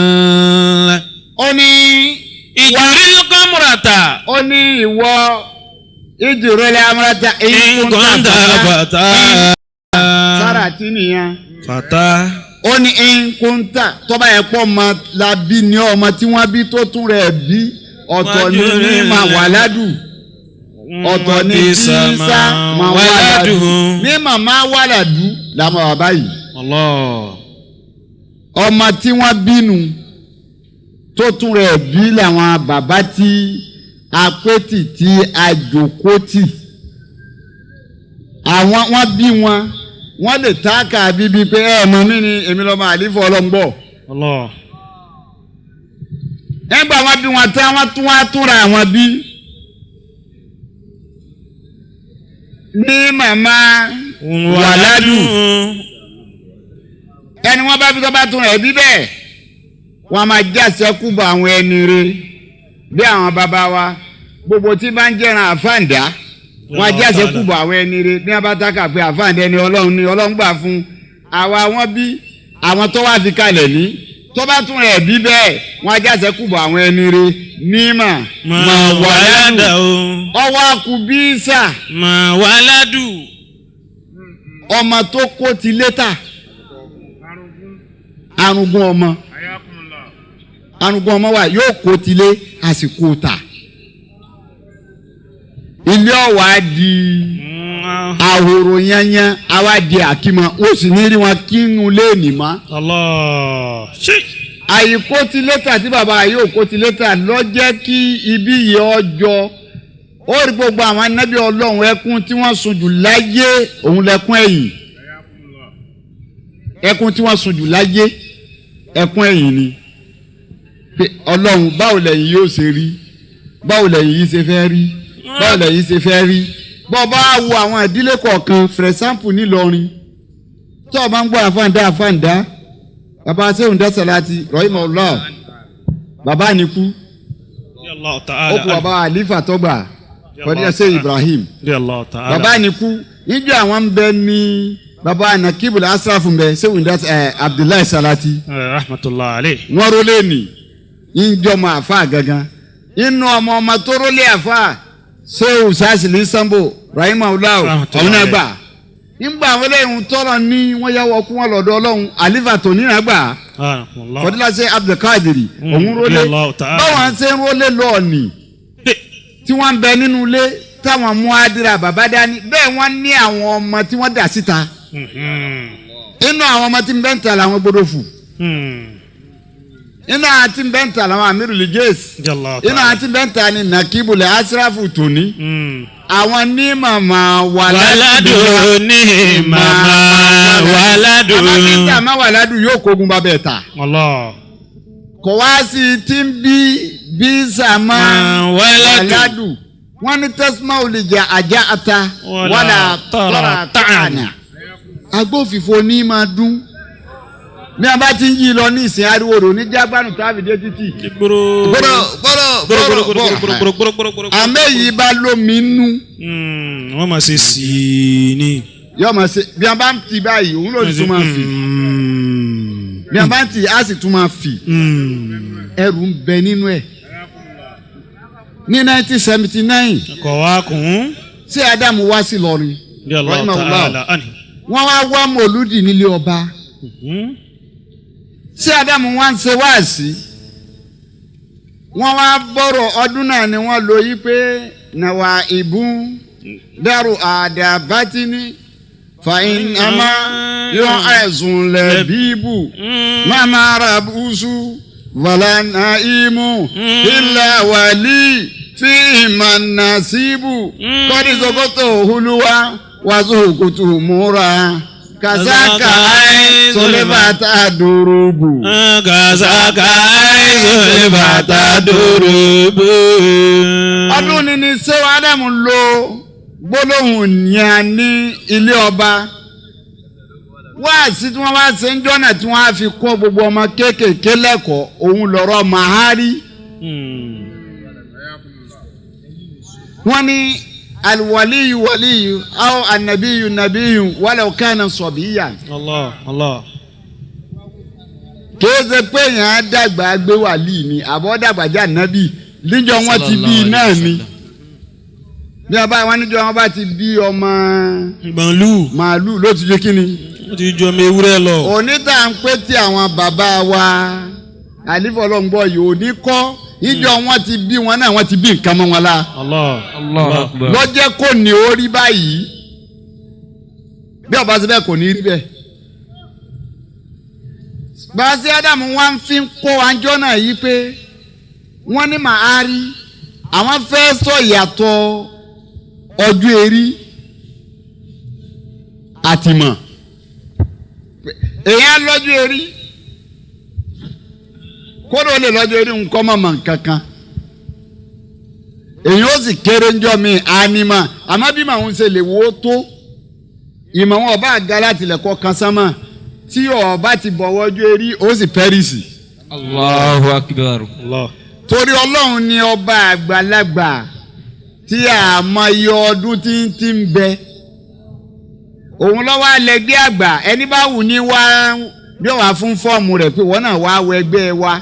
Speaker 2: Ó ní
Speaker 1: Ìjúrí lọ́kọ̀mùràtà
Speaker 2: ó ní ìwọ ìjìrò lẹ́ amúrata
Speaker 1: ìkúntà bàtà.
Speaker 2: Sára tí nìyẹn.
Speaker 3: Fata.
Speaker 2: Ó ní nkúntà tọ́ba yẹn pọ̀ ọmọ la bí ní ọmọ tí wọ́n bí tó tún rẹ̀ bí ọ̀tọ̀ ní ní mà wàládù ọ̀tọ̀ ní bísà mà wàládù ní màmá wàládù làwọn bàbá yìí.
Speaker 3: Allah.
Speaker 2: Ọmọ tí wọ́n bínú tó tún rẹ̀ bí làwọn bàbá tí apẹ́tì tí àjòkótì àwọn wọ́n bí wọn wọ́n lè táàkà bíbí pé ẹ mọ̀ mí ni èmi lọ́mọ àlífọ́ ọlọ́ngbọ̀.
Speaker 3: Allah.
Speaker 2: Nígbà wọn bí wọn tán wọn tún wá túnra àwọn bí. Ní màmá wàládù ẹni wọn bá bí tó bá tún rẹ̀ bí bẹ́ẹ̀ wọn máa jáṣẹ́ kú bọ àwọn ẹni re bí àwọn bàbá wa gbogbo tí bá ń jẹran àfáǹdá wọn jáṣẹ́ kú bọ àwọn ẹni re bí wọn bá tákà pé àfáǹdá ẹni ọlọ́run ni ọlọ́run gbà fún àwa wọn bí àwọn tó wá fi kalẹ̀ ní tó bá tún rẹ̀ bí bẹ́ẹ̀ wọn jáṣẹ́ kú bọ àwọn ẹni re ní mà
Speaker 1: Mà wàládà o.
Speaker 2: ọwọ́ akú bísà
Speaker 1: Mà wàládù.
Speaker 2: ọmọ tó kó ti létà arúgbó ọmọ arúgbó ọmọ wa yóò kó tilé àsìkò ta ilé ọ̀wá di ahoro yányán àwa di àkímọ ó sì ní rí wọn kínú léènì mọ́.
Speaker 3: Allah. Ṣé.
Speaker 2: Àyíkó ti létà tí bàbá yóò kó ti létà lọ jẹ́ kí ibi yìí ọjọ́ ó rí gbogbo àwọn anábì ọlọ́run ẹkún tí wọ́n sun jù láyé òun lẹ́kún ẹ̀yìn ẹkún tí wọ́n sun jù láyé ẹkún ẹ̀yìn ni pé ọlọ́run báwo lẹ́yìn yóò ṣe rí báwo lẹ́yìn yìí ṣe fẹ́ rí báwo lẹ́yìn ṣe fẹ́ rí bọ́ bá wo àwọn ìdílé kọ̀ọ̀kan for example nílọrin tó o bá ń gbọ́ àfáǹdá àfáǹdá bàbá sẹ́hùn dẹ́sẹ̀ láti rọ́ìmọ̀ ọlọ́ bàbá nìkú
Speaker 3: Allah
Speaker 2: ó kú
Speaker 3: ta'ala.
Speaker 2: bàbá àlífà tọ́gbà kọ́díyà sẹ́ Ibrahim
Speaker 3: Allah ta'ala.
Speaker 2: bàbá nìkú níjọ́ àwọn ń bẹ ní bàbá anakibul asrafu ń bẹ sẹ́hùn dẹ́sẹ̀ Abdullahi Salati
Speaker 3: Rahmatullahi alayhi.
Speaker 2: wọ́n rólé ní ìjọmọ àfa gangan inú ọmọ ọmọ tó rólé àfa sẹ́hùn sásìlì sambo rahima ọlọ́ ọ̀hún náà gbà nígbà àwọn eléyìí tọrọ ní wọ́n yà wọ́n kú wọn lọ́dọ̀ ọlọ́run àlífà tó níran gbà
Speaker 3: Rahmatullah.
Speaker 2: fọdúnláṣẹ Abdulkadiri òun rólé
Speaker 3: Allahu ta'ala.
Speaker 2: báwọn ṣe ń rólé lọ́ọ̀nì tí wọ́n ń bẹ nínú ilé táwọn mú àdìrà bàbá dání bẹ́ẹ̀ wọ́n ní àwọn ọmọ tí wọ́n dà síta inú àwọn ọmọ tí ń bẹ ń ta làwọn gbọdọ̀ fù inú àwọn tí ń bẹ ń ta làwọn amiru lijes
Speaker 3: Allah
Speaker 2: inú àwọn tí ń bẹ ń ta ni nakibule asrafu tòní àwọn ní màmá
Speaker 1: Wàládù ní màmá wàládù.
Speaker 2: àmọ́ tí wàládù yóò kógun bá bẹ́ẹ̀ ta
Speaker 3: Allah.
Speaker 2: kò wá sí tí ń bí bí sàmá
Speaker 1: Wàládù.
Speaker 2: wàládù wọ́n ní tẹ́símà ò lè jẹ àjà ata wàlà tọ́ra tààna. Agbófinfo ní máa dún bí a bá ti ń yí lọ ní ìsìn ariwo rò ní jágbánu tábì dé títì.
Speaker 3: Gbòòrò.
Speaker 2: Gbọ́dọ̀ gbọ́dọ̀ gbọ́dọ̀
Speaker 3: Gbòòrò.
Speaker 2: àmẹ́yìí bá lómi nú
Speaker 3: Wọ́n máa ṣe sí i ní.
Speaker 2: yóò máa ṣe bí a bá ń ti báyìí òun ló sì tún máa fì bí a bá ń ti á sì tún máa fì ẹrù ń bẹ nínú ẹ̀. Ní 1979.
Speaker 3: Kọ̀ wá kún.
Speaker 2: Ṣé Ádámù wá sí Ìlọrin?
Speaker 3: Radiyallahu ta'ala anhu.
Speaker 2: Wọ́n wá wá mòlúdì nílé ọba. Ṣé Ádámù wá ń ṣe wáàsí? Wọ́n wá bọ̀rọ̀ ọdún náà ni wọ́n lò yí pé nàwà ìbún dàrú àdàbátínì fàyín àmà yọ àìsùn lẹ̀ bíbù màmá rabusu valana imu ilà wàlí fíìmà nàṣíbù kọ́ni sokoto huluwa wàzúkùtù múra kàzákà sọlẹ́bàtà dùrùbù.
Speaker 1: Kàzákà sọlẹ́bàtà dùrùbù.
Speaker 2: Ọdún ni ni sẹ́wọ̀n Ádámù lo gbólóhùn yẹn ní ilé ọba. Wáàsí tí wọ́n wá ṣe ń jọ́nà tí wọ́n á fi kọ́ gbogbo ọmọ kéékèèké lẹ́kọ̀ọ́ òun lọ̀rọ̀ mahari. Wọ́n ní alwaliyu waliyu aw anabiyu nabiyu walaw kana sọ̀bíyà.
Speaker 3: Allah Allah.
Speaker 2: Kìí ṣe pé èèyàn á dàgbà gbé wàlíì ni àbọ̀ dàgbà jẹ́ ànábì níjọ́ wọn ti bí náà ni. Bí wọn bá wọn níjọ́ wọn bá ti bí ọmọ.
Speaker 3: Màálù.
Speaker 2: Màálù ló ti jẹ́ kí ni.
Speaker 3: Ó ti ju ọmọ ewúrẹ́ lọ.
Speaker 2: Òní tá à ń pé tí àwọn bàbá wa àlífọ́ ọlọ́ngbọ́ yìí òní kọ́ ìjọ wọn ti bí wọn náà wọn ti bí nǹkan mọ́ wọn la.
Speaker 3: Allah
Speaker 5: Allah akbar.
Speaker 2: Lọ́jẹ́ kò ní ó rí báyìí bí ọba ṣe bẹ́ẹ̀ kò ní rí bẹ́ẹ̀. Bàṣẹ Ádámù wọn fi ń kó àjọ náà yìí pé wọ́n ní màá rí àwọn fẹ́ sọ ìyàtọ̀ ọjọ́ erí àtìmọ̀ èèyàn lọ́jọ́ erí kódò lè lọ́jọ́ erí nǹkan mọ̀mọ́ nǹkankan èèyàn ó sì kéré ńjọ́ mi ànímọ̀ àmọ́ bí màá ń ṣe lè wó tó ìmọ̀ wọn ọba àga láti lẹ̀kọ́ kan sánmà tí ọba ti bọ̀wọ́ ọjọ́ erí ó sì pẹ́rìsì.
Speaker 5: Allahu akbar.
Speaker 3: Allah.
Speaker 2: Torí Ọlọ́run ni ọba àgbàlagbà tí a mọ iye ọdún tí ń ti ń bẹ. Òun lọ́wọ́ alẹ́gbẹ́ àgbà ẹni bá wù ní wá yóò wá fún fọ́ọ̀mù rẹ̀ pé wọ́n náà wá wọ ẹgbẹ́ wa.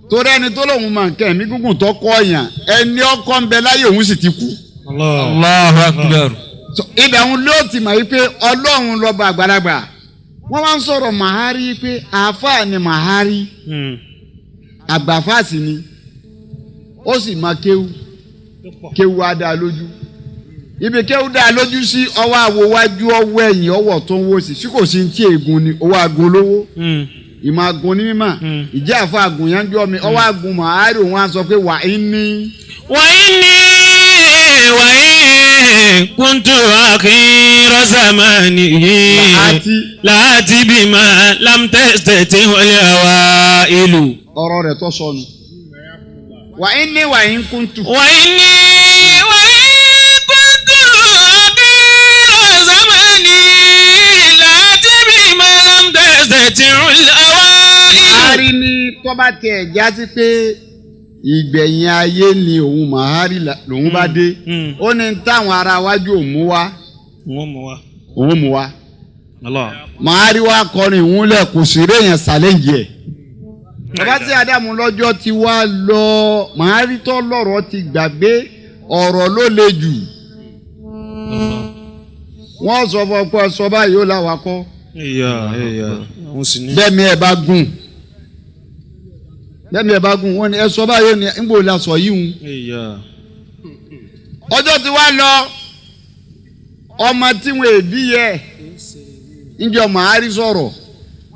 Speaker 2: Torí ẹni tó lòun mọ̀ nǹkan ẹ̀mí gígùn tó kọ́ ọ̀yàn ẹni ọkọ ń bẹ láyé òun sì ti kú.
Speaker 5: Allahu akbar.
Speaker 2: Ibẹ̀ òun ló ti mọ̀ wípé Ọlọ́run lọ́ba àgbàlagbà. Wọ́n wá ń sọ̀rọ̀ màhárí pé àáfàá ni màhárí àgbàfáàsì ni ó sì máa kéwú kéwú á dáa lójú ibi kéwú dáa lójú sí ọwọ́ àwòwájú ọwọ́ ẹ̀yìn ọwọ́ tó ń wò sí sí kò sí ti ègún ni owó agun olówó ìmọ̀ agun ní mímọ̀ ìjẹ́ àfọ àgùn yẹn ń jọ mi ọwọ́ agun màhárí òun á sọ pé wà á ní.
Speaker 1: Wà á ní wà á kúntù àkírọ̀ sàmánì
Speaker 2: Láti.
Speaker 1: láti bímọ lámtẹ̀sẹ̀ tí wọ́n lè wá ìlú.
Speaker 2: Ọ̀rọ̀ rẹ̀ tó sọnù. Wà á ní wà á kúntù.
Speaker 1: Wà á ní wà á kúntù àkírọ̀ sàmánì láti bímọ lámtẹ̀sẹ̀ tí wọ́n lè wá ìlú.
Speaker 2: Màhárí ní tó bá tiẹ̀ já sí pé ìgbẹ̀yìn ayé ni òun màhárí lòun bá dé. Ó ní táwọn ará wájú òun mú wá.
Speaker 3: Wọ́n mú wa.
Speaker 2: Òun mú wá.
Speaker 3: Allah.
Speaker 2: Màhárí wá kọrin ìhun lẹ̀ kò sí réèyàn ṣàlẹ́ǹjì ẹ̀. Bàbá tí Ádámù lọ́jọ́ ti wá lọ màhárí tó lọ́rọ̀ ti gbàgbé ọ̀rọ̀ ló le jù. Wọ́n sọ fún ọ pé sọ báyìí ó láwa kọ́.
Speaker 3: Ìyá ìyá òun sì ní.
Speaker 2: Bẹ́ẹ̀ni ẹ bá gùn. Bẹ́ẹ̀ni ẹ bá gùn wọ́n ní ẹ sọ báyìí ó ní ń gbò la sọ yìí hùn.
Speaker 3: Ìyá.
Speaker 2: Ọjọ́ ti wá lọ ọmọ tí wọn èbí yẹ ǹjẹ́ màhárí sọ̀rọ̀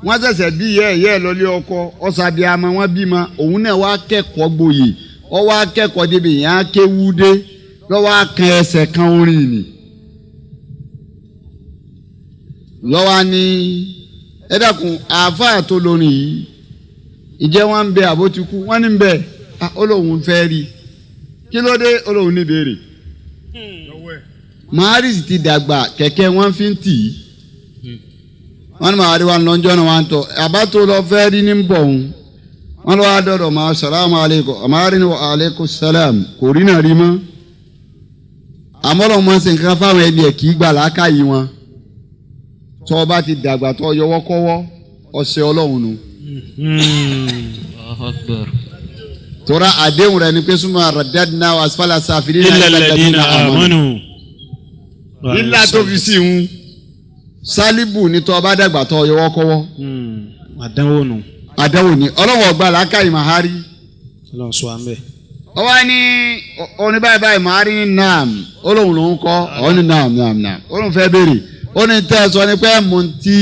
Speaker 2: wọ́n ṣẹ̀ṣẹ̀ bí yẹ ẹ̀yẹ́ lọ́lé ọkọ ọ̀sàbíàmọ́ wọn bímọ òun náà wá kẹ́kọ̀ọ́ gboyè ọ wá kẹ́kọ̀ọ́ débi yẹn á kéwú dé lọ́wọ́ á kan ẹsẹ̀ kan orin nì lọ́wọ́ á ní ẹ dákun àáfàá tó lórin yìí ìjẹ́ wọn ń bẹ àbó ti kú wọ́n ní ń bẹ ó lóun fẹ́ rí kí ló dé ó lóun ní ìbéèrè. Màhárí sì ti dàgbà kẹ̀kẹ́ wọn fi ń tì í wọ́n ní màhárí wa lọ́njọ́ náà wọ́n tọ́ àbá tó lọ fẹ́ rí ní bọ̀ òun wọ́n lọ́wọ́ àdọ́dọ̀ máa sàlámù aleykum màhárí ni wa aleykum sàlám kò rí náà rí mọ́ àmọ́ lọ́wọ́ máa ń ṣe nǹkan fáwọn ẹni ẹ̀ kì í gbà láákàyè wọn tọ́ ọ bá ti dàgbà tọ́ yọwọ́kọ́wọ́ ọ̀sẹ̀ ọlọ́run nu.
Speaker 5: Allahu akbar.
Speaker 2: Tora àdéhùn rẹ̀ ni pé súnmọ́ radadna wa asfala safilina
Speaker 3: Illa alladhina amanu.
Speaker 2: Ilá tó fi sí ìhun. Sálíbù ni tọ́ ọba dàgbà tọ́ yọwọ́ kọ́wọ́.
Speaker 3: Àdánwò nù.
Speaker 2: Àdánwò ni ọlọ́wọ́ ọgbà làákàyè màhárí.
Speaker 3: Ọlọ́run sọ à ń bẹ̀.
Speaker 2: Ọwọ́ ní oní báyìí báyìí màhárí ní naam. Olóhùn ló ń kọ́ ọ ní naam naam naam. Olóhùn fẹ́ béèrè. Ó ní tẹ́ ẹ sọ ni pé mò ń ti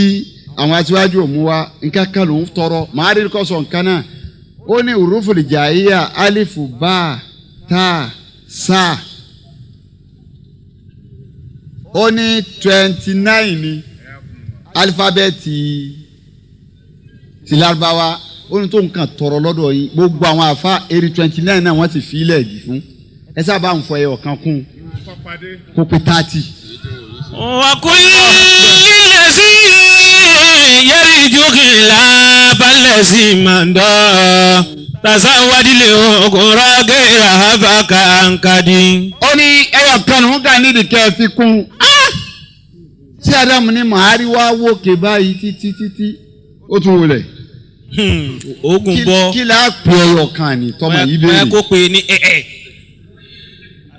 Speaker 2: àwọn aṣíwájú òmu wa nǹkan kan ló ń tọrọ. Màhárí kọ́ sọ nǹkan náà. Ó ní uruful jaiya alifu ba ta sa. Ó ní 29 ni alifábẹ́ẹ̀tì ti Lárúbáwá. Ó ní tó nǹkan tọrọ lọ́dọ̀ yín gbogbo àwọn àfa eri 29 náà wọ́n ti fi ilẹ̀ yìí fún ẹ sábà ń fọ ẹyọ kan kún kó pé 30.
Speaker 1: وكل الذي يرجو خلاف الذي مضى تزود لأخرى غير هبك أنكدي.
Speaker 2: Ó ní ẹyọ kan ní wọn kà nídìí kẹ́ ẹ fi kún. Tí Ádámù ní màárí wá wókè báyìí títí títí ó tún wọlé.
Speaker 3: Oògùn bọ́.
Speaker 2: Kí la pè ẹyọ kan ní tọmọ yìí
Speaker 3: Bóyá
Speaker 2: béèrè.
Speaker 3: kó pe ní ẹ̀ẹ́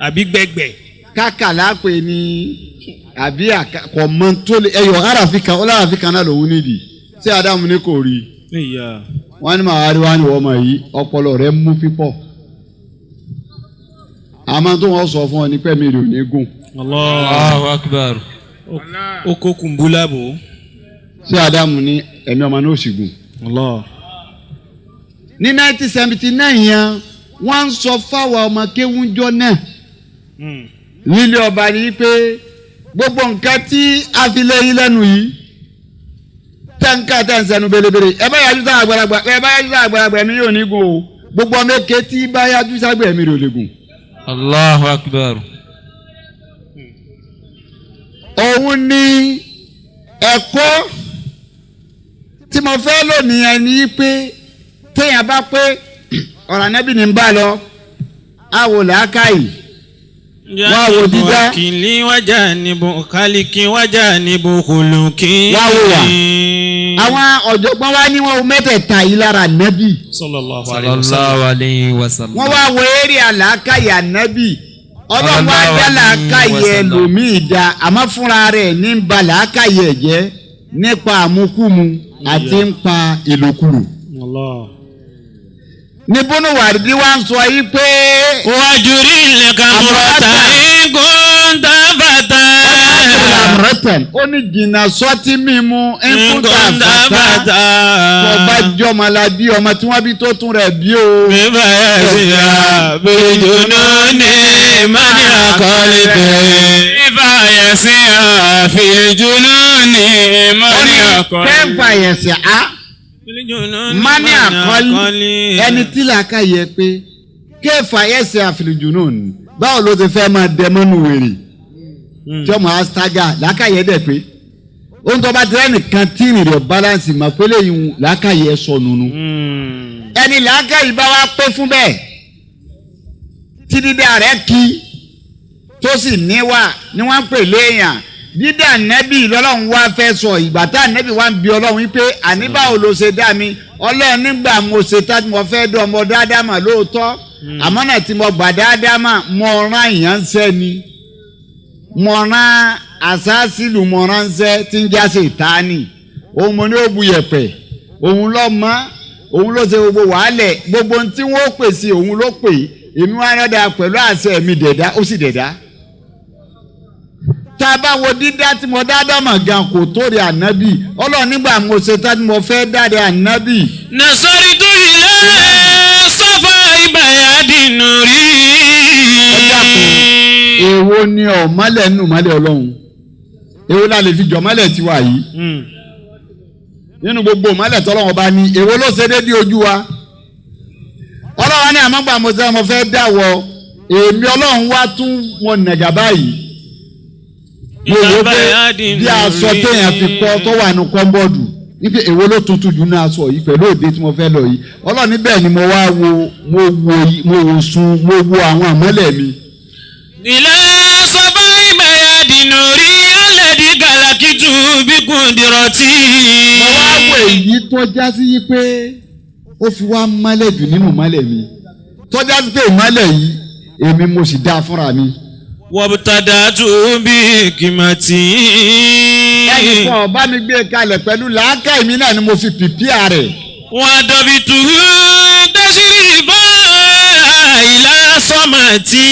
Speaker 3: àbí gbẹ̀gbẹ̀.
Speaker 2: Kákà la pè ní àbí kò mọ tó lè ẹyọ aráàfin kan ọlọ́àfin kan náà lòun nídìí. Tí Ádámù ní kò rí i. Wọ́n ní màárí wá ní wọ́n mọ̀ yìí ọpọlọ rẹ̀ mú pípọ̀. Àmọ́ tó wọ́n sọ fún ọ ní pẹ́ẹ́mì rẹ̀ ò ní gùn.
Speaker 5: Allahu akbar.
Speaker 3: Ó kó kùnbúlà bò.
Speaker 2: Ṣé Ádámù ní ẹ̀mí ọmọ náà ò sì gùn?
Speaker 3: Allah.
Speaker 2: Ní 1979 yẹn wọ́n ń sọ fáwọn ọmọ kéwúnjọ́ náà nílé ọba ni pé gbogbo nǹkan tí a fi lé yín lẹ́nu yìí tẹ́ǹkà tẹ́ǹsẹ̀nu belebele ẹ bá yájú sáà àgbàlagbà ẹ bá yájú sáà àgbàlagbà ẹ̀mí yóò ní gùn o gbogbo ọmọ èké tí bá yájú ságbà ẹ̀mí rẹ̀ ò lè gùn.
Speaker 5: Allahu akbar.
Speaker 2: Òun ni ẹ̀kọ́ tí mo fẹ́ lónìí yẹn ni pé téèyàn bá pé ọ̀rọ̀ Ànábì ní ń bá lọ àwò làákàyè wá wo dídá
Speaker 1: Kìlí wájà níbo kálíkì wájà níbo kòlókì.
Speaker 2: Wá wò wá. Àwọn ọ̀jọ̀gbọ́n wa ní wọn mẹ́tẹ̀ẹ̀ta yìí lára Ànábì.
Speaker 3: Sallallahu alayhi wa sallam.
Speaker 5: Sallallahu alayhi wa sallam.
Speaker 2: Wọ́n wá wo eré àlàákàyè Ànábì. Ọlọ́run wá dá
Speaker 5: Sallallahu
Speaker 2: làákàyè
Speaker 5: alayhi wa sallam.
Speaker 2: ẹlòmíì dá àmọ́ fúnra rẹ̀ ní ń ba làákàyè ẹ̀ jẹ́ nípa àmukúmu àti ń pa ìlòkulò.
Speaker 3: Allah.
Speaker 2: Ní bónú wàrídìí wá ń sọ yìí pé.
Speaker 1: Wàjúrí lẹ́kàmúrọ̀tà ìgúntà bàtà.
Speaker 2: Àmọ̀rẹ́tẹ̀n ó ní jìnnà sọ́tí mímu ńkúta
Speaker 1: Ìgúntà
Speaker 2: bàtà
Speaker 1: bàtà.
Speaker 2: tó bá jọmọ la bí ọmọ tí wọ́n bí tó tún rẹ̀ bí o.
Speaker 1: Bíbá ẹ̀ sí àbíjúnú ní mani àkọlé bẹ́ẹ̀. Bíbá ẹ̀ sí àfijúnú ní
Speaker 2: Ó
Speaker 1: mani
Speaker 2: ní
Speaker 1: àkọlé.
Speaker 2: kẹ́ńfà yẹ̀sẹ̀ á mani àkọlé ẹni tí làákà yẹ pé kẹ́ńfà yẹ̀sẹ̀ àfìlìjùnú ni báwo ló ti fẹ́ máa dẹ mọ́nu wèrè tí ọmọ astaga làákà yẹ dẹ̀ pé ohun tó bá tẹ́lẹ̀ nìkan tí ìrìn rẹ̀ balance mà pé lẹ́yìn làákà yẹ sọnù nu. Ẹni làákà yìí bá wá pé fún bẹ́ẹ̀ tí dídá rẹ̀ kí tó sì níwà ni wọ́n ń pè léèyàn dídá nẹ́bì lọ́lọ́run wá fẹ́ sọ ìgbà tá nẹ́bì wá ń bi ọlọ́run wípé àní báwo ló ṣe dá mi ọlọ́run nígbà mo ṣe tá mo fẹ́ dán ọmọ dáadáa mà lóòótọ́ àmọ́ náà tí mo gbà dáadáa mà mo rán èèyàn ń sẹ́ ni mo rán àṣàṣìlù mo rán ń sẹ́ tí ń já sí ìtaní òun mo ní ó bu yẹ̀pẹ̀ òun lọ́ mọ́ òun ló ṣe gbogbo wàhálẹ̀ gbogbo ohun tí wọ́n pè sí òun ló pè èmi wá rọ́dà pẹ̀lú àṣẹ mi dẹ̀dá ó sì dẹ̀dá. Tá a bá wo dídá tí mo dá dọ́mọ̀ gan kò tó rí ànábì ọlọ́run nígbà mo ṣe tá tí mo fẹ́ dáre ànábì.
Speaker 1: Nasaritu ila safa ibayadi nuri.
Speaker 2: Ẹ dákun, èwo ni ọ̀mọ́lẹ̀ nù mọ́lẹ̀ ọlọ́run èwo la lè fi jọ̀mọ́lẹ̀ tiwa yìí nínú gbogbo mọ́lẹ̀ tọ́lọ́run ọba ní èwo ló ṣe déédéé ojú wa ọlọ́run ní àmọ́gbà mo ṣe mo fẹ́ dáwọ́ èmi ọlọ́run wá tún wọn nàgà báyìí mo wò ó pé bí aṣọ téèyàn fi kọ́ tó wà ní kọ́ńbọ́ọ̀dù wípé èwo ló tuntun jù ní aṣọ yìí pẹ̀lú òde tí mo fẹ́ lọ yìí ọlọ́run níbẹ̀ ni mo wá wo mo wo mo wò sun mo wo àwọn àmọ́lẹ̀ mi.
Speaker 1: Ila safa ibayadi nuri alladhi kalakitu bi kudirati.
Speaker 2: Mo wá wo èyí tó já sí yí pé ó fi wá mọ́lẹ̀ jù nínú mọ́lẹ̀ mi Tọ́já sí pé ìmọ́lẹ̀ yìí èmi mo sì dá fúnra mi.
Speaker 1: Wabtada'tu bi hikmati.
Speaker 2: Ẹnì kan ọba mi gbé kalẹ̀ pẹ̀lú làákàyè mi náà ni mo fi pìpìà rẹ̀.
Speaker 1: Wadabituhu tashrifa ila samati.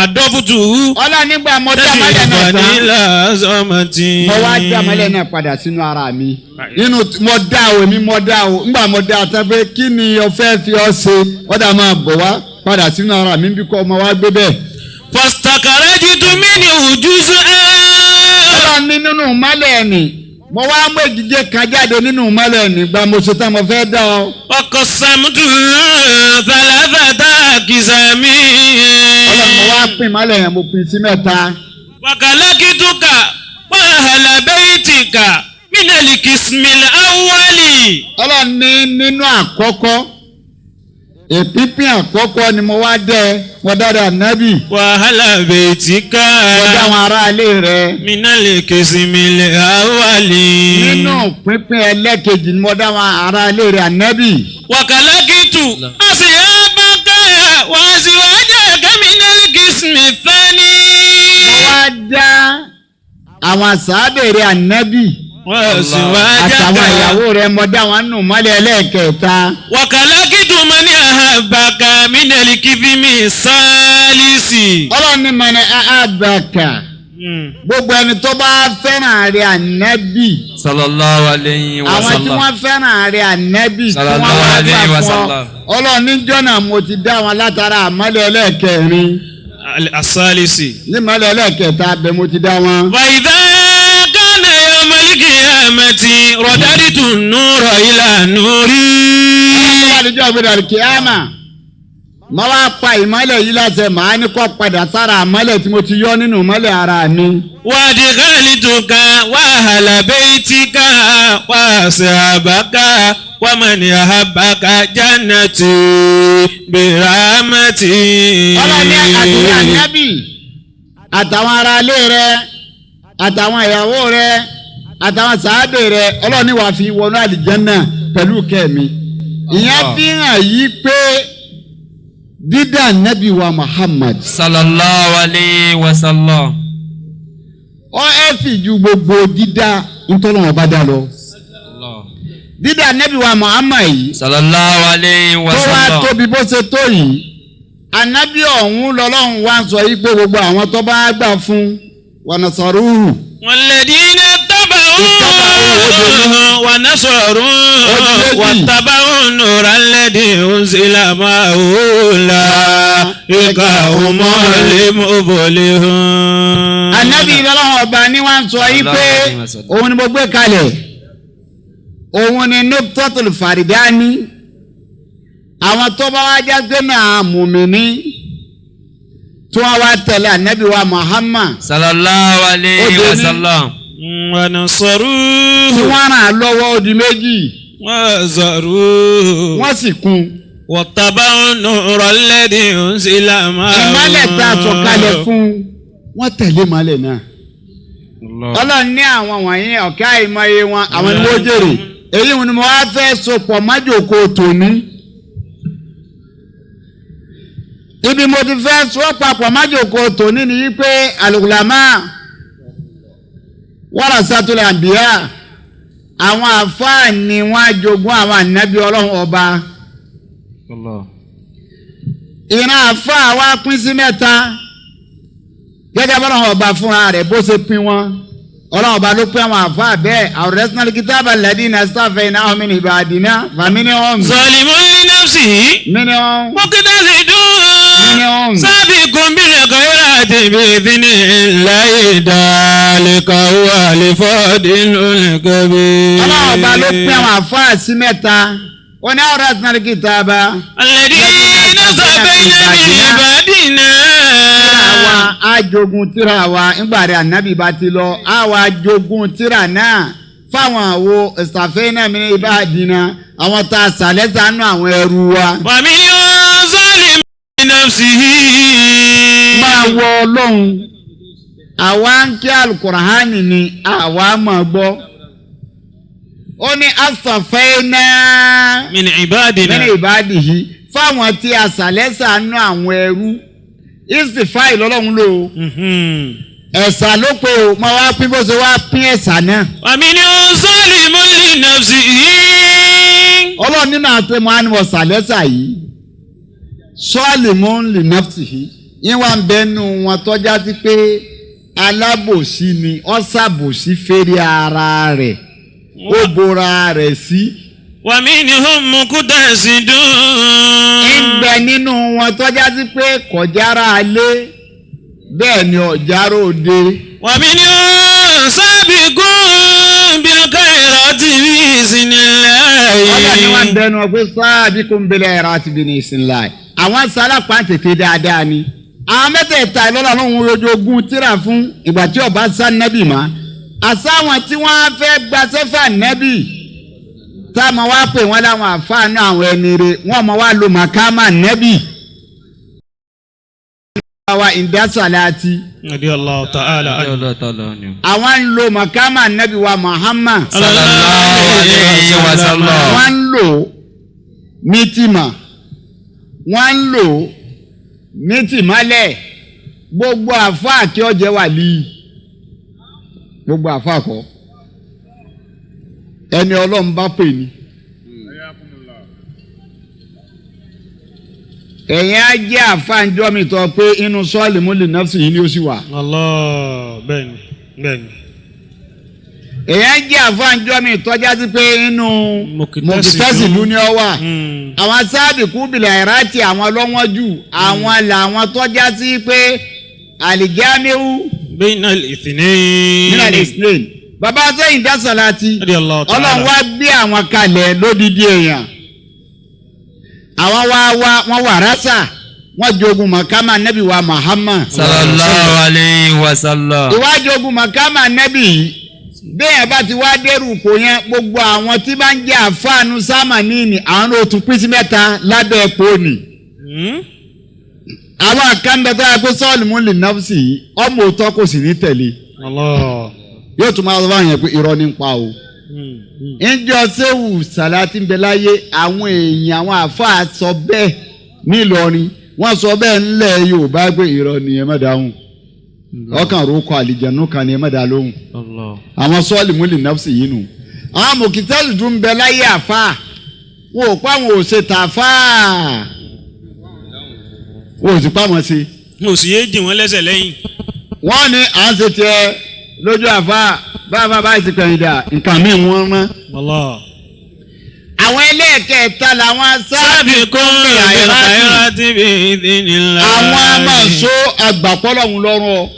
Speaker 1: Adọ́bùtù
Speaker 2: Ọlá nígbà mo dá mọ́lẹ̀ náà
Speaker 1: tashrifa
Speaker 2: tán.
Speaker 1: ila samati.
Speaker 2: Mo wá dá mọ́lẹ̀ náà padà sínú ara mi. Nínú mo dá o èmi mo dá o ńgbà mo dá tán pé kí ni o fẹ́ fi ọ́ ṣe ọ̀dà máa bọ̀ wá padà sínú ara mi bí kò ọmọ wa gbé bẹ́ẹ̀.
Speaker 1: Fastakarajtu minhu juz'an.
Speaker 2: Ọlọ́run ní nínú mọ́lẹ̀ ni mo wá mú èjìjẹ kan jáde nínú mọ́lẹ̀ ni gba mo ṣe tán mo fẹ́ dá ọ.
Speaker 1: Waqassamtu thalathata aqsami.
Speaker 2: Ọlọ́run mo wá pín mọ́lẹ̀ yẹn mo pín sí mẹ́ta.
Speaker 1: Wakalakituka wa ahla baytika minal qismil awwali.
Speaker 2: Ọlọ́run ní nínú àkọ́kọ́ ìpínpín àkọ́kọ́ ni mo wá dẹ́ mo dára nábì
Speaker 1: Wa ahla baytika
Speaker 2: mo dá àwọn aráalé rẹ.
Speaker 1: minal qismil awwali.
Speaker 2: Nínú pínpín ẹlẹ́kejì ni mo dá àwọn aráalé rẹ ànábì.
Speaker 1: Wakalakitu asiyabaka wa azwajaka minal qismi thani.
Speaker 2: Mo wá dá àwọn sàábẹ̀rẹ̀ ànábì
Speaker 1: Wa azwajaka.
Speaker 2: àtàwọn ìyàwó rẹ mo dá wọn nù mọ́lẹ̀ ẹlẹ́kẹta.
Speaker 1: Wakalaktu man ahabbaka minal qismi salisi.
Speaker 2: Ọlọ́run ní mọ̀nà àbàkà gbogbo ẹni tó bá fẹ́ràn rẹ̀ ànábì.
Speaker 5: Sallallahu alayhi wa
Speaker 2: Àwọn tí
Speaker 5: sallam.
Speaker 2: wọ́n fẹ́ràn rẹ̀ ànábì tí wọ́n
Speaker 5: Sallallahu
Speaker 2: wá gbà
Speaker 5: alayhi wa
Speaker 2: fún ọ.
Speaker 5: sallam.
Speaker 2: Ọlọ́run níjọ́ náà mo ti dá wọn látara àmọ́lẹ̀ ẹlẹ́kẹrin.
Speaker 1: Asalisi.
Speaker 2: Ní mọ́lẹ̀ ẹlẹ́kẹta abẹ mo ti dá wọn.
Speaker 1: وإذا كان يوم القيامة رددت النور إلى نوري.
Speaker 2: Ọlọ́run wà níjọ́ gbọdọ̀ kíámà. Mo wá pa ìmọ́lẹ̀ yìí láti màá ní kó padà sára àmọ́lẹ̀ tí mo ti yọ nínú ìmọ́lẹ̀ ara mi.
Speaker 1: وأدخلتك وأهل بيتك وأصحابك ومن أحبك جنتي برحمتي.
Speaker 2: Ọlọ́run ní àtúnyà nábì àtàwọn aráalé rẹ àtàwọn ìyàwó rẹ àtàwọn sàábè rẹ Ọlọ́run ní wàá fi wọnú àlìjánná pẹ̀lú kẹ́mi. Ìyẹn fi hàn yí pé dídá nábì wa Muhammad
Speaker 5: Sallallahu alayhi wa sallam.
Speaker 2: ó ẹ fi ju gbogbo dídá ntọ́lọ́wọ́n bá dá lọ. Dídá nábì wa Muhammad yìí
Speaker 5: Sallallahu alayhi wa
Speaker 2: tó wá
Speaker 5: sallam.
Speaker 2: tóbi bó ṣe tó yìí ànábì ọ̀hún lọ́lọ́run wá ń sọ yìí pé gbogbo àwọn tó bá gbà fún wànàsọ̀rúhù
Speaker 1: والذين اتبعوه ونصروه واتبعوا النور الذي أنزل معه أولئك هم المفلحون.
Speaker 2: ànábì lọ́lọ́run ọba ni wá ń sọ yìí pé òun ni mo gbé kalẹ̀ òun ni nuptatul faridani àwọn tó bá wá já gbé náà mùmíní tí wọ́n wá tẹ̀lé ànábì wa Muhammad
Speaker 5: Sallallahu alayhi wa sallam.
Speaker 2: tí
Speaker 1: ونصروه
Speaker 2: wọ́n ràn án lọ́wọ́ ó di méjì
Speaker 1: وزروه
Speaker 2: wọ́n sì kún
Speaker 1: واتبعوا النور الذي أنزل معه.
Speaker 2: ìmọ̀lẹ̀ tá a sọ̀kalẹ̀ fún wọ́n tẹ̀lé ìmọ̀lẹ̀ náà. Ọlọ́run ní àwọn wọ̀nyí ọ̀kẹ́ àìmọye wọn àwọn ni wọ́n jèrè èyí ni mo wá fẹ́ sopọ̀ májòkó tòní. Ibi mo ti fẹ́ sọ papọ̀ májòkó tòní ni wípé al-ulama warasatul anbiya àwọn àfáà ni wọ́n á jogún àwọn ànábì Ọlọ́run ọba. Ìran àfáà wa pín sí mẹ́ta gẹ́gẹ́ bọ́lá ọba fúnra rẹ̀ bó ṣe pín wọn Ọlọ́run ọba ló pín àwọn àfáà bẹ́ẹ̀ awrasnal kitaba alladhina istafaynahu min ibadina faminhum
Speaker 1: ظالم لنفسه
Speaker 2: minhum
Speaker 1: مقتصد
Speaker 2: minhum.
Speaker 1: سابق بالخيرات بإذن الله ذلك هو الفضل الكبير.
Speaker 2: Ọlọ́run ọba ló pín àwọn àfáà sí mẹ́ta ó ní awrasnal kitaba
Speaker 1: الذين اصطفينا من عبادنا
Speaker 2: tíra wa á jogun tíra wa ńgbà rẹ̀ ànábì bá ti lọ á wá jogun tíra náà fáwọn àwo istafayna min ibadina àwọn tá a sàlẹ̀ sànú àwọn ẹrú wa.
Speaker 1: ومنهم ظالم لنفسه
Speaker 2: Máa wọ Ọlọ́run àwa ń kí alukurahani ni àwa máa gbọ́ ó ní asọ̀fẹ́ náà
Speaker 1: من عبادنا
Speaker 2: nínú ìbádìí Fáwọn tí a sàlẹ́sà nú àwọn ẹrú istifai lọ́lọ́run lò ó ẹ̀sà ló pé o máa wá pín bó ṣe wá pín ẹ̀sà náà.
Speaker 1: ومنهم ظالم لنفسه
Speaker 2: Ọlọ́run nínú àwọn tó máa ń wọ sàlẹ́sà yìí sọ́ọ̀lì mú ń lè nọ́ọ̀tì yìí yín wá ń bẹnu wọn tọ́já sí pé alábòsí ni ó ṣàbòsí fèrè ara rẹ̀ ó bora rẹ̀ sí.
Speaker 1: ومنهم مقتصد
Speaker 2: ń bẹ nínú wọn tọ́já sí pé kọjára alé bẹ́ẹ̀ ni ọ̀járó òde.
Speaker 1: ومنهم سابق بالخيرات بإذن
Speaker 2: Ọlọ́run ni wọ́n ń
Speaker 1: الله
Speaker 2: bẹnu wọn pé sáàbí kò ń bẹ̀rẹ̀ ẹ̀rọ àti bìnrin ìsìnlá ẹ̀. Àwọn sálápá tètè dáadáa ni. Àwọn mẹ́tẹ̀ẹ̀ta ìlọ́lá lóhun ojoogún tíra fún ìgbà tí ọba sá nẹ́bì mọ́. Àsáwọn tí wọ́n á fẹ́ gba sẹ́fà nẹ́bì táwọn wá pè wọ́n láwọn àfáànù àwọn ẹni rè wọ́n mọ̀ wá lo màkàmà nẹ́bì. Àwa ìdásàláàtì.
Speaker 3: رضي الله تعالى عنه.
Speaker 5: Allah ta'ala anhu.
Speaker 2: Àwọn ń lo màkàmà nẹ́bì wa Muhammad.
Speaker 5: Sallallahu alayhi wa sallam.
Speaker 2: Wọ́n ń lò ní tìmọ̀, wọ́n ń lò ní tìmọ́lẹ̀. Gbogbo àfáà kí ó jẹ́ wàlíì, gbogbo àfáà kọ́ ẹni Ọlọ́run bá pè ní. Ẹ̀yin á jẹ́ àfáà ń jọ́ mi tọ́ pé inú sọ́ọ̀lì múlì nọ́ọ̀sì yìí ni ó sì wà.
Speaker 3: Allah bẹ́ẹ̀ni bẹ́ẹ̀ni.
Speaker 2: Ẹ̀yin á jẹ́ àfáà ń jọ́ mi tọ́já sí pé inú mọ̀kítẹ́sì lú ni ó wà. Àwọn sáàbì kúbìlà ìrántí àwọn lọ́wọ́n jù àwọn làwọn tọ́já sí pé àlìjámẹ́wù
Speaker 3: بين الاثنين
Speaker 2: nínú àlìsílẹ̀ bàbá sẹ́yìn dásàlátì
Speaker 3: رضي الله تعالى
Speaker 2: Ọlọ́run wá gbé àwọn kalẹ̀ lódìdí èèyàn àwọn wá wá wọ́n wà rásà wọ́n jogun mọ̀kámà nẹ́bí wa Muhammad
Speaker 5: Sallallahu alayhi wa sallam.
Speaker 2: ìwà jogun mọ̀kámà nẹ́bí yìí bẹ́ẹ̀ bá ti wá dẹ́rù kò yẹn gbogbo àwọn tí bá ń jẹ́ àfáànù sámà níìní àwọn ò tún pín sí mẹ́ta lábẹ́ epo nì. Àwọn àkànbẹ tó yà pé sọ́ọ̀lù mú lè nọ́ọ̀sì yìí ọmọ òótọ́ kò sì ní tẹ̀lé
Speaker 3: Allah
Speaker 2: yóò tún máa sọ fáwọn yẹn pé irọ́ ní ń pa o. Ǹjọ́ sẹ́wù sàlátì ń bẹ láyé àwọn èèyàn àwọn àáfàá sọ bẹ́ẹ̀ nílọrin wọ́n sọ bẹ́ẹ̀ ńlẹ̀ Yorùbá pé irọ́ ni ẹ má dáhùn ọkàn rókọ àlìjẹ̀nù kan ni ẹ má dá lóhùn
Speaker 5: Allah.
Speaker 2: àwọn sọ́ọ̀lì mú lè nọ́ọ̀sì yìí nù. Àwọn mòkìtẹ́lì tún ń bẹ láyé àáfàá wọn ò pa àwọn ò ṣe tààfàá wọn ò sì pa àwọn ṣe.
Speaker 3: Mo sì yé jì wọ́n lẹ́sẹ̀ lẹ́yìn.
Speaker 2: Wọ́n ní à ń ṣe tiẹ̀ lójú àfa báfa báyìí ti pẹ̀yìn dà nǹkan míì wọ́n rán.
Speaker 3: Allah.
Speaker 2: Àwọn ẹlẹ́ẹ̀kẹta làwọn sáàbì
Speaker 1: سابق بالخيرات بإذن الله
Speaker 2: àwọn amáṣó àgbàpọ̀ lọ́run lọ́rùn ọ.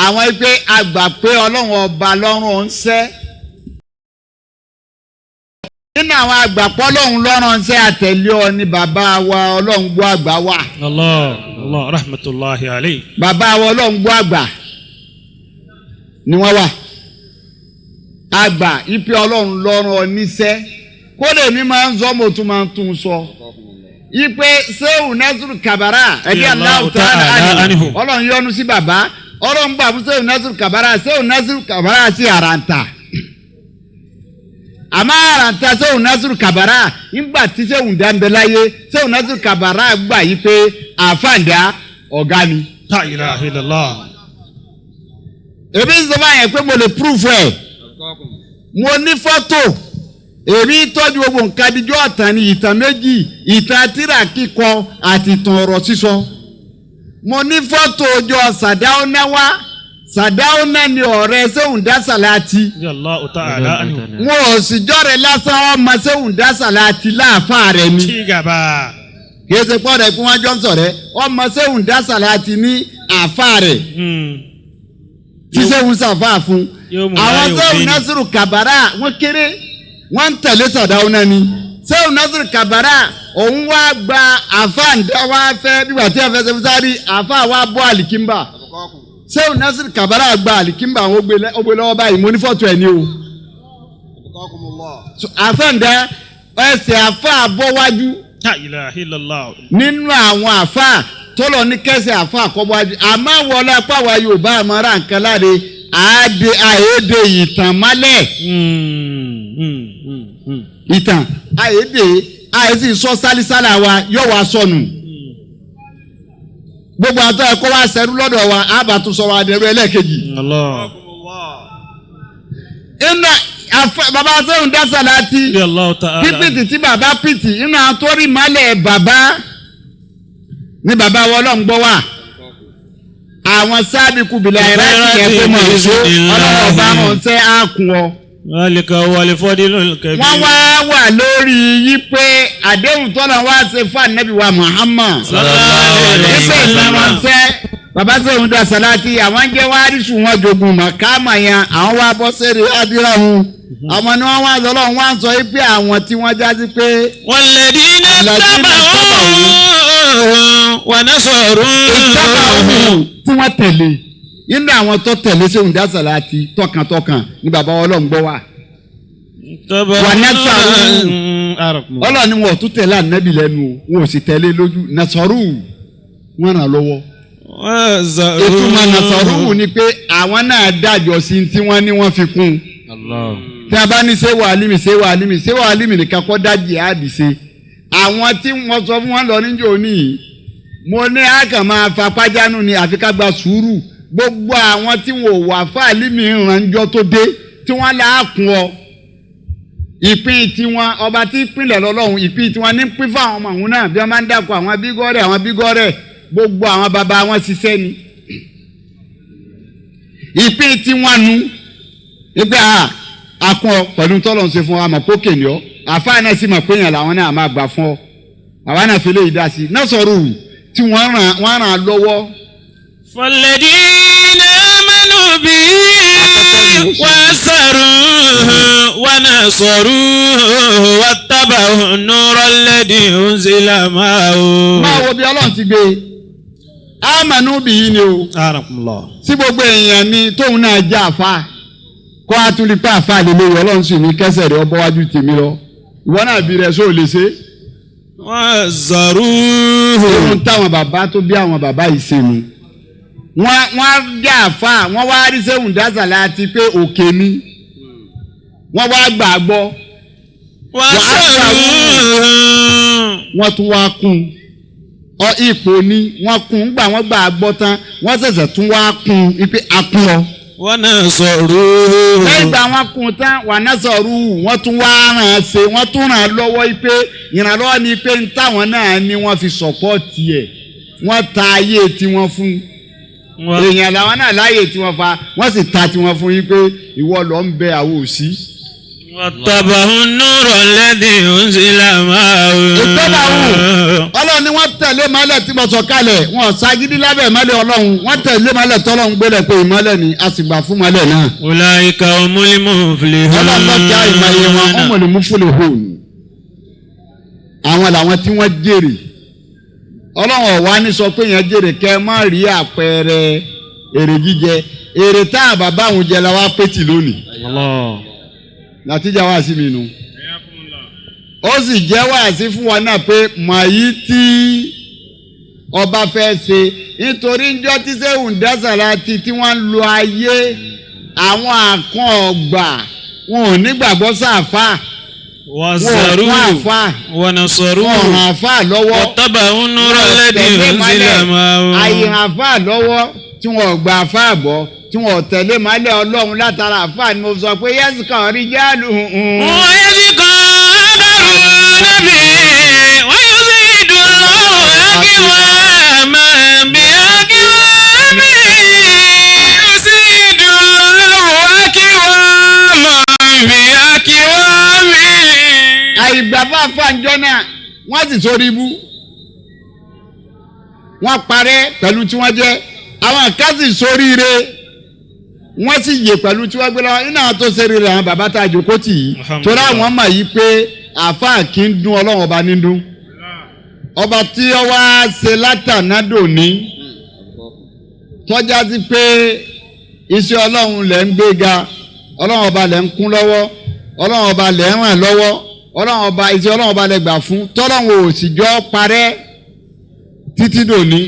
Speaker 2: Àwọn pé àgbà pé ọlọ́run ọba lọ́rùn ọ̀ ń sẹ́. Nínú àwọn àgbàpọ̀ lọ́run lọ́rùn ń sẹ́ àtẹ̀lé ọ ní bàbá wa ọlọ́run gbọ́ àgbà wa.
Speaker 3: Allah Allah rahmatulahi alayhi.
Speaker 2: Bàbá wa ọlọ́run gbọ́ àgbà ni wọ́n wà. Àgbà ipe ọlọ́run lọ́rùn ọ níṣẹ́ kódà èmi máa ń sọ mo tún máa ń tún sọ ipe sẹ́wù nasiru kabara ẹ̀dí
Speaker 3: Allahu
Speaker 2: Allahu ta'ala
Speaker 3: ta'ala
Speaker 2: anhu
Speaker 3: anhu.
Speaker 2: ọlọ́run yọ́nú sí bàbá ọlọ́run gbà fún sẹ́wù nasiru kabara sẹ́wù nasiru kabara sí àràǹtà àmọ́ àràǹtà sẹ́wù nasiru kabara ńgbà tí sẹ́wù dáńbẹ́ láyé sẹ́wù nasiru kabara gbà yí pé àfàǹdà ọ̀gá ni.
Speaker 3: La ilaha illallah.
Speaker 2: Èmi ń sọ báyẹn pé mo lè proof ẹ̀ mo ní fọ́tò èmi tọ́jú gbogbo nǹkan díjọ́ ọ̀tàn ni ìtàn méjì ìtàn tírà kíkọ àti ìtàn ọ̀rọ̀ sísọ mo ní fọ́tò ọjọ́ sàdáúná wá sàdáúná ni ọ̀rẹ́ sẹ́hùn dásàláàtì
Speaker 3: Allahu ta'ala anhu.
Speaker 2: wọn ò sì jọ́rẹ̀ lásán ọmọ sẹ́hùn dásàláàtì láàfáà rẹ̀ ni
Speaker 3: Chigaba.
Speaker 2: kì í ṣe pọ́ rẹ̀ kí wọ́n jọ ń sọ̀rẹ́ ọmọ sẹ́hùn dásàláàtì ní àáfàá rẹ̀ tí sẹ́hùn sàfáà fún
Speaker 3: Yóò mú
Speaker 2: àwọn
Speaker 3: láyò
Speaker 2: sẹ́hùn
Speaker 3: bí ni.
Speaker 2: nasiru kabara wọ́n kéré wọ́n ń tẹ̀lé sàdáúná ni sẹ́hùn nasiru kabara òun wá gba àáfàá ǹdá wá fẹ́ bí wàá tí a fẹ́ sẹ́fún sáré àáfàá wá bọ́ àlìkínbà sẹ́hùn nasiru kabara gba àlìkínbà ó gbé lọ́wọ́ báyìí mo ní fọ́tò ẹ̀ ní o So, àáfàá ǹdá ẹsẹ̀ àáfàá bọ́ wájú
Speaker 3: La ilaha illallah.
Speaker 2: nínú àwọn àáfàá tọ́lọ̀ ní kẹsẹ̀ àáfàá kọ́bọ́ájú àmọ́ wọlé apá wa Yorùbá àmọ́ ra nǹkan láre àádé àédè ìtàn málẹ̀ ìtàn àédè Àìsí sọ sálísálà wa yóò wá sọnù. Gbogbo àtọ́ ẹ̀kọ́ wa sẹ́rú lọ́dọ̀ wa àbá tún sọ̀rọ̀ àdẹ̀rú ẹlẹ́ẹ̀kejì.
Speaker 3: Allah.
Speaker 2: Iná bàbá sẹ́yìn dásà láti
Speaker 3: Allahu ta'ala.
Speaker 2: pípìtì tí bàbá pìtì iná àtórí malẹ̀ bàbá ní bàbá wọn ọlọ́run gbọ́ wà. Àwọn sábìkú bìlà ìrántí yẹn pé mọ̀ ṣó ọlọ́run ọba mọ̀ ń sẹ́ àkùn ọ.
Speaker 3: Zalika huwal fadlul kabir.
Speaker 2: Wọ́n wá wà lórí yí pé àdéhùn tọ́lá wá ṣe fún ànábì wa Muhammad.
Speaker 3: Sallallahu alayhi
Speaker 2: Nígbà
Speaker 3: wa
Speaker 2: ìlànà
Speaker 3: sallam.
Speaker 2: ṣẹ́ bàbá sẹ́yìn dá sàláàtì àwọn jẹ́ wárísù wọn jogun màkàmà yẹn àwọn wá bọ́ sẹ́rẹ̀ ádìrà wọn. Àwọn ni wọ́n wá lọ́lọ́ wọn á sọ yí pé àwọn tí wọ́n já sí pé
Speaker 1: والذين
Speaker 2: الذين
Speaker 1: اتبعوه ونصروه
Speaker 2: ìjábà òhun tí wọ́n tẹ̀lé. Nínú àwọn tó tẹ̀lé sẹ́yìn dá sàláàtì tọkàntọkàn ni bàbá Ọlọ́run gbọ́ wà. ونصروه. Ọlọ́run ni wọn ò tún tẹ̀lé ànábì lẹ́nu o, wọn ò sì tẹ̀lé lójú nasọ̀rù wọn ràn lọ́wọ́. Ìtumọ̀ nasọ̀rù ni pé àwọn náà dájọ́ sí tí wọ́n ní wọ́n fi kún un.
Speaker 5: Allah.
Speaker 2: Tí a bá ní ṣé wà álímì ṣé wà álímì ṣé wà álímì nìkan kọ́ dá jihad ṣe. Àwọn tí wọ́n sọ fún wọn lọ níjó ní yìí, mo ní a kàn máa fapájánú ni àfi ká gba sùúrù. Gbogbo àwọn tí wọn ò wà fáàlímì ìrànjọ́ tó dé tí wọ́n là á kún ọ ìpín tiwọn ọba tí ìpínlẹ̀ lọ́lọ́run ìpín tiwọn ní pín fáwọn ọmọ òun náà bí wọ́n máa ń dàpọ̀ àwọn bígọ́rẹ̀ àwọn bígọ́rẹ̀ gbogbo àwọn bàbá wọn ṣiṣẹ́ ni. Ìpín tiwọn nu ìpín àkùn ọ pẹ̀lú tọ́lọ̀ ń ṣe fún wa mọ̀ pókè ni ọ àfáà náà sì mọ̀ pé yàn làwọn náà máa gbà fún ọ àwa náà fi lè dá sí i náà sọ̀rọ̀ wù tí wọ́n ràn án lọ́wọ́.
Speaker 1: فالذين آمنوا به وعزروه ونصروه واتبعوا النور الذي أنزل معه.
Speaker 2: Máa wo bí Ọlọ́run ti gbé e ámànú bìí ni o.
Speaker 3: Arakumullah.
Speaker 2: Sí gbogbo èèyàn ni tóun náà jẹ́ àfa kó a tún lè pa àfa lè léwu Ọlọ́run sì ní kẹsẹ̀ rẹ̀ ọbọ̀ wájú tèmi lọ ìwọ náà bí rẹ̀ sóò lè ṣe.
Speaker 1: وعزروه.
Speaker 2: Ohun táwọn bàbá tó bí àwọn bàbá yìí ṣe nu wọ́n jẹ́ àfa wọ́n wá rí sẹ́wọ̀n dásà láti pé òkè ni wọ́n wá gbàgbọ́
Speaker 1: وعزروه.
Speaker 2: wọ́n tún wá kún ọ ipò ni wọ́n kún gbà wọ́n gbàgbọ́ tán wọ́n ṣẹ̀ṣẹ̀ tún wá kún ipe akún ọ.
Speaker 1: ونصروه.
Speaker 2: Lẹ́yìn ìgbà wọn kún tán wà náà sọ̀rọ̀ wọ́n tún wá ràn án ṣe wọ́n tún ràn án lọ́wọ́ pé ìrànlọ́wọ́ ni pé ń táwọn náà ni wọ́n fi sọ̀pọ́ọ̀tì ẹ̀ wọ́n ta ayé tiwọn fún èèyàn làwọn náà láàyè tiwọn fa wọ́n sì ta tiwọn fún yín pé ìwọ lọ ń bẹ àwọn òsì.
Speaker 1: واتبعوا النور الذي أنزل معه.
Speaker 2: Ìtọ́bàwù Ọlọ́run ni wọ́n tẹ̀lé mọ́lẹ̀ tí mo sọ kalẹ̀ wọn ságídí lábẹ́ mọ́lẹ̀ Ọlọ́run wọ́n tẹ̀lé mọ́lẹ̀ tọ́lọ́run gbélé pé ìmọ́lẹ̀ ni a sì gbà fún mọ́lẹ̀ náà.
Speaker 1: أولئك هم المفلحون.
Speaker 2: Ọlọ́run ló jẹ́ ìmọ̀ye wọn ọmọ lè mú fúlẹ̀ hóònù. Àwọn làwọn tí wọ́n jèrè. Ọlọ́run ọ̀wá ní sọ pé yẹn jèrè kẹ́ ẹ má rí àpẹẹrẹ èrè jíjẹ èrè tá a bàbá àwọn jẹ la wá pétì lónìí.
Speaker 5: Allah.
Speaker 2: Nàtíjà wá sí mi nu. Ó sì jẹ́ wáàsí fún wa náà pé màyí tí ọba fẹ́ ṣe nítorí njọ́ tí sẹ́wùn dásàlá ti tí wọ́n ń lo ayé àwọn àkàn ọ̀gbà wọn ò nígbàgbọ́ sáfà wọn ò kún
Speaker 1: وعزروه
Speaker 2: àfà wọn ò
Speaker 1: ونصروه.
Speaker 2: ràn àfà lọ́wọ́
Speaker 1: واتبعوا النور
Speaker 2: wọn ò
Speaker 1: الذي
Speaker 2: tẹ̀lé
Speaker 1: أنزل
Speaker 2: mọ́lẹ̀
Speaker 1: معه.
Speaker 2: àìràn àfà lọ́wọ́ tí wọn ò gba àfà gbọ́ tí wọn ò tẹ̀lé mọ́lẹ̀ Ọlọ́run látara àfà ni mo sọ pé yẹ́sìkà rí jálù.
Speaker 1: ويذكر به ويزيد الله أقواما بأقوام يزيد الله أقواما بأقوام.
Speaker 2: Àìgbà fáfá ńjọ́ náà wọ́n sì sórí ibú wọ́n parẹ́ pẹ̀lú tí wọ́n jẹ́ àwọn kan sì sóríire wọ́n sì yè pẹ̀lú tí wọ́n gbé lọ́wọ́ nínú àwọn tó ṣe rere àwọn bàbá tá a jókòó tì yìí torí àwọn mọ̀ yìí pé àáfàá kì í dún Ọlọ́run ọba ní dún ọba tí ó wá ṣe látànádò ní tọ́já sí pé iṣẹ́ Ọlọ́run lẹ̀ ń gbéga Ọlọ́run ọba lẹ̀ ń kún lọ́wọ́ Ọlọ́run ọba lẹ̀ ń ràn lọ́wọ́ Ọlọ́run ọba iṣẹ́ Ọlọ́run ọba lẹ̀ gbà fún tọ́lọ́run ò sì jọ parẹ́ títí dòní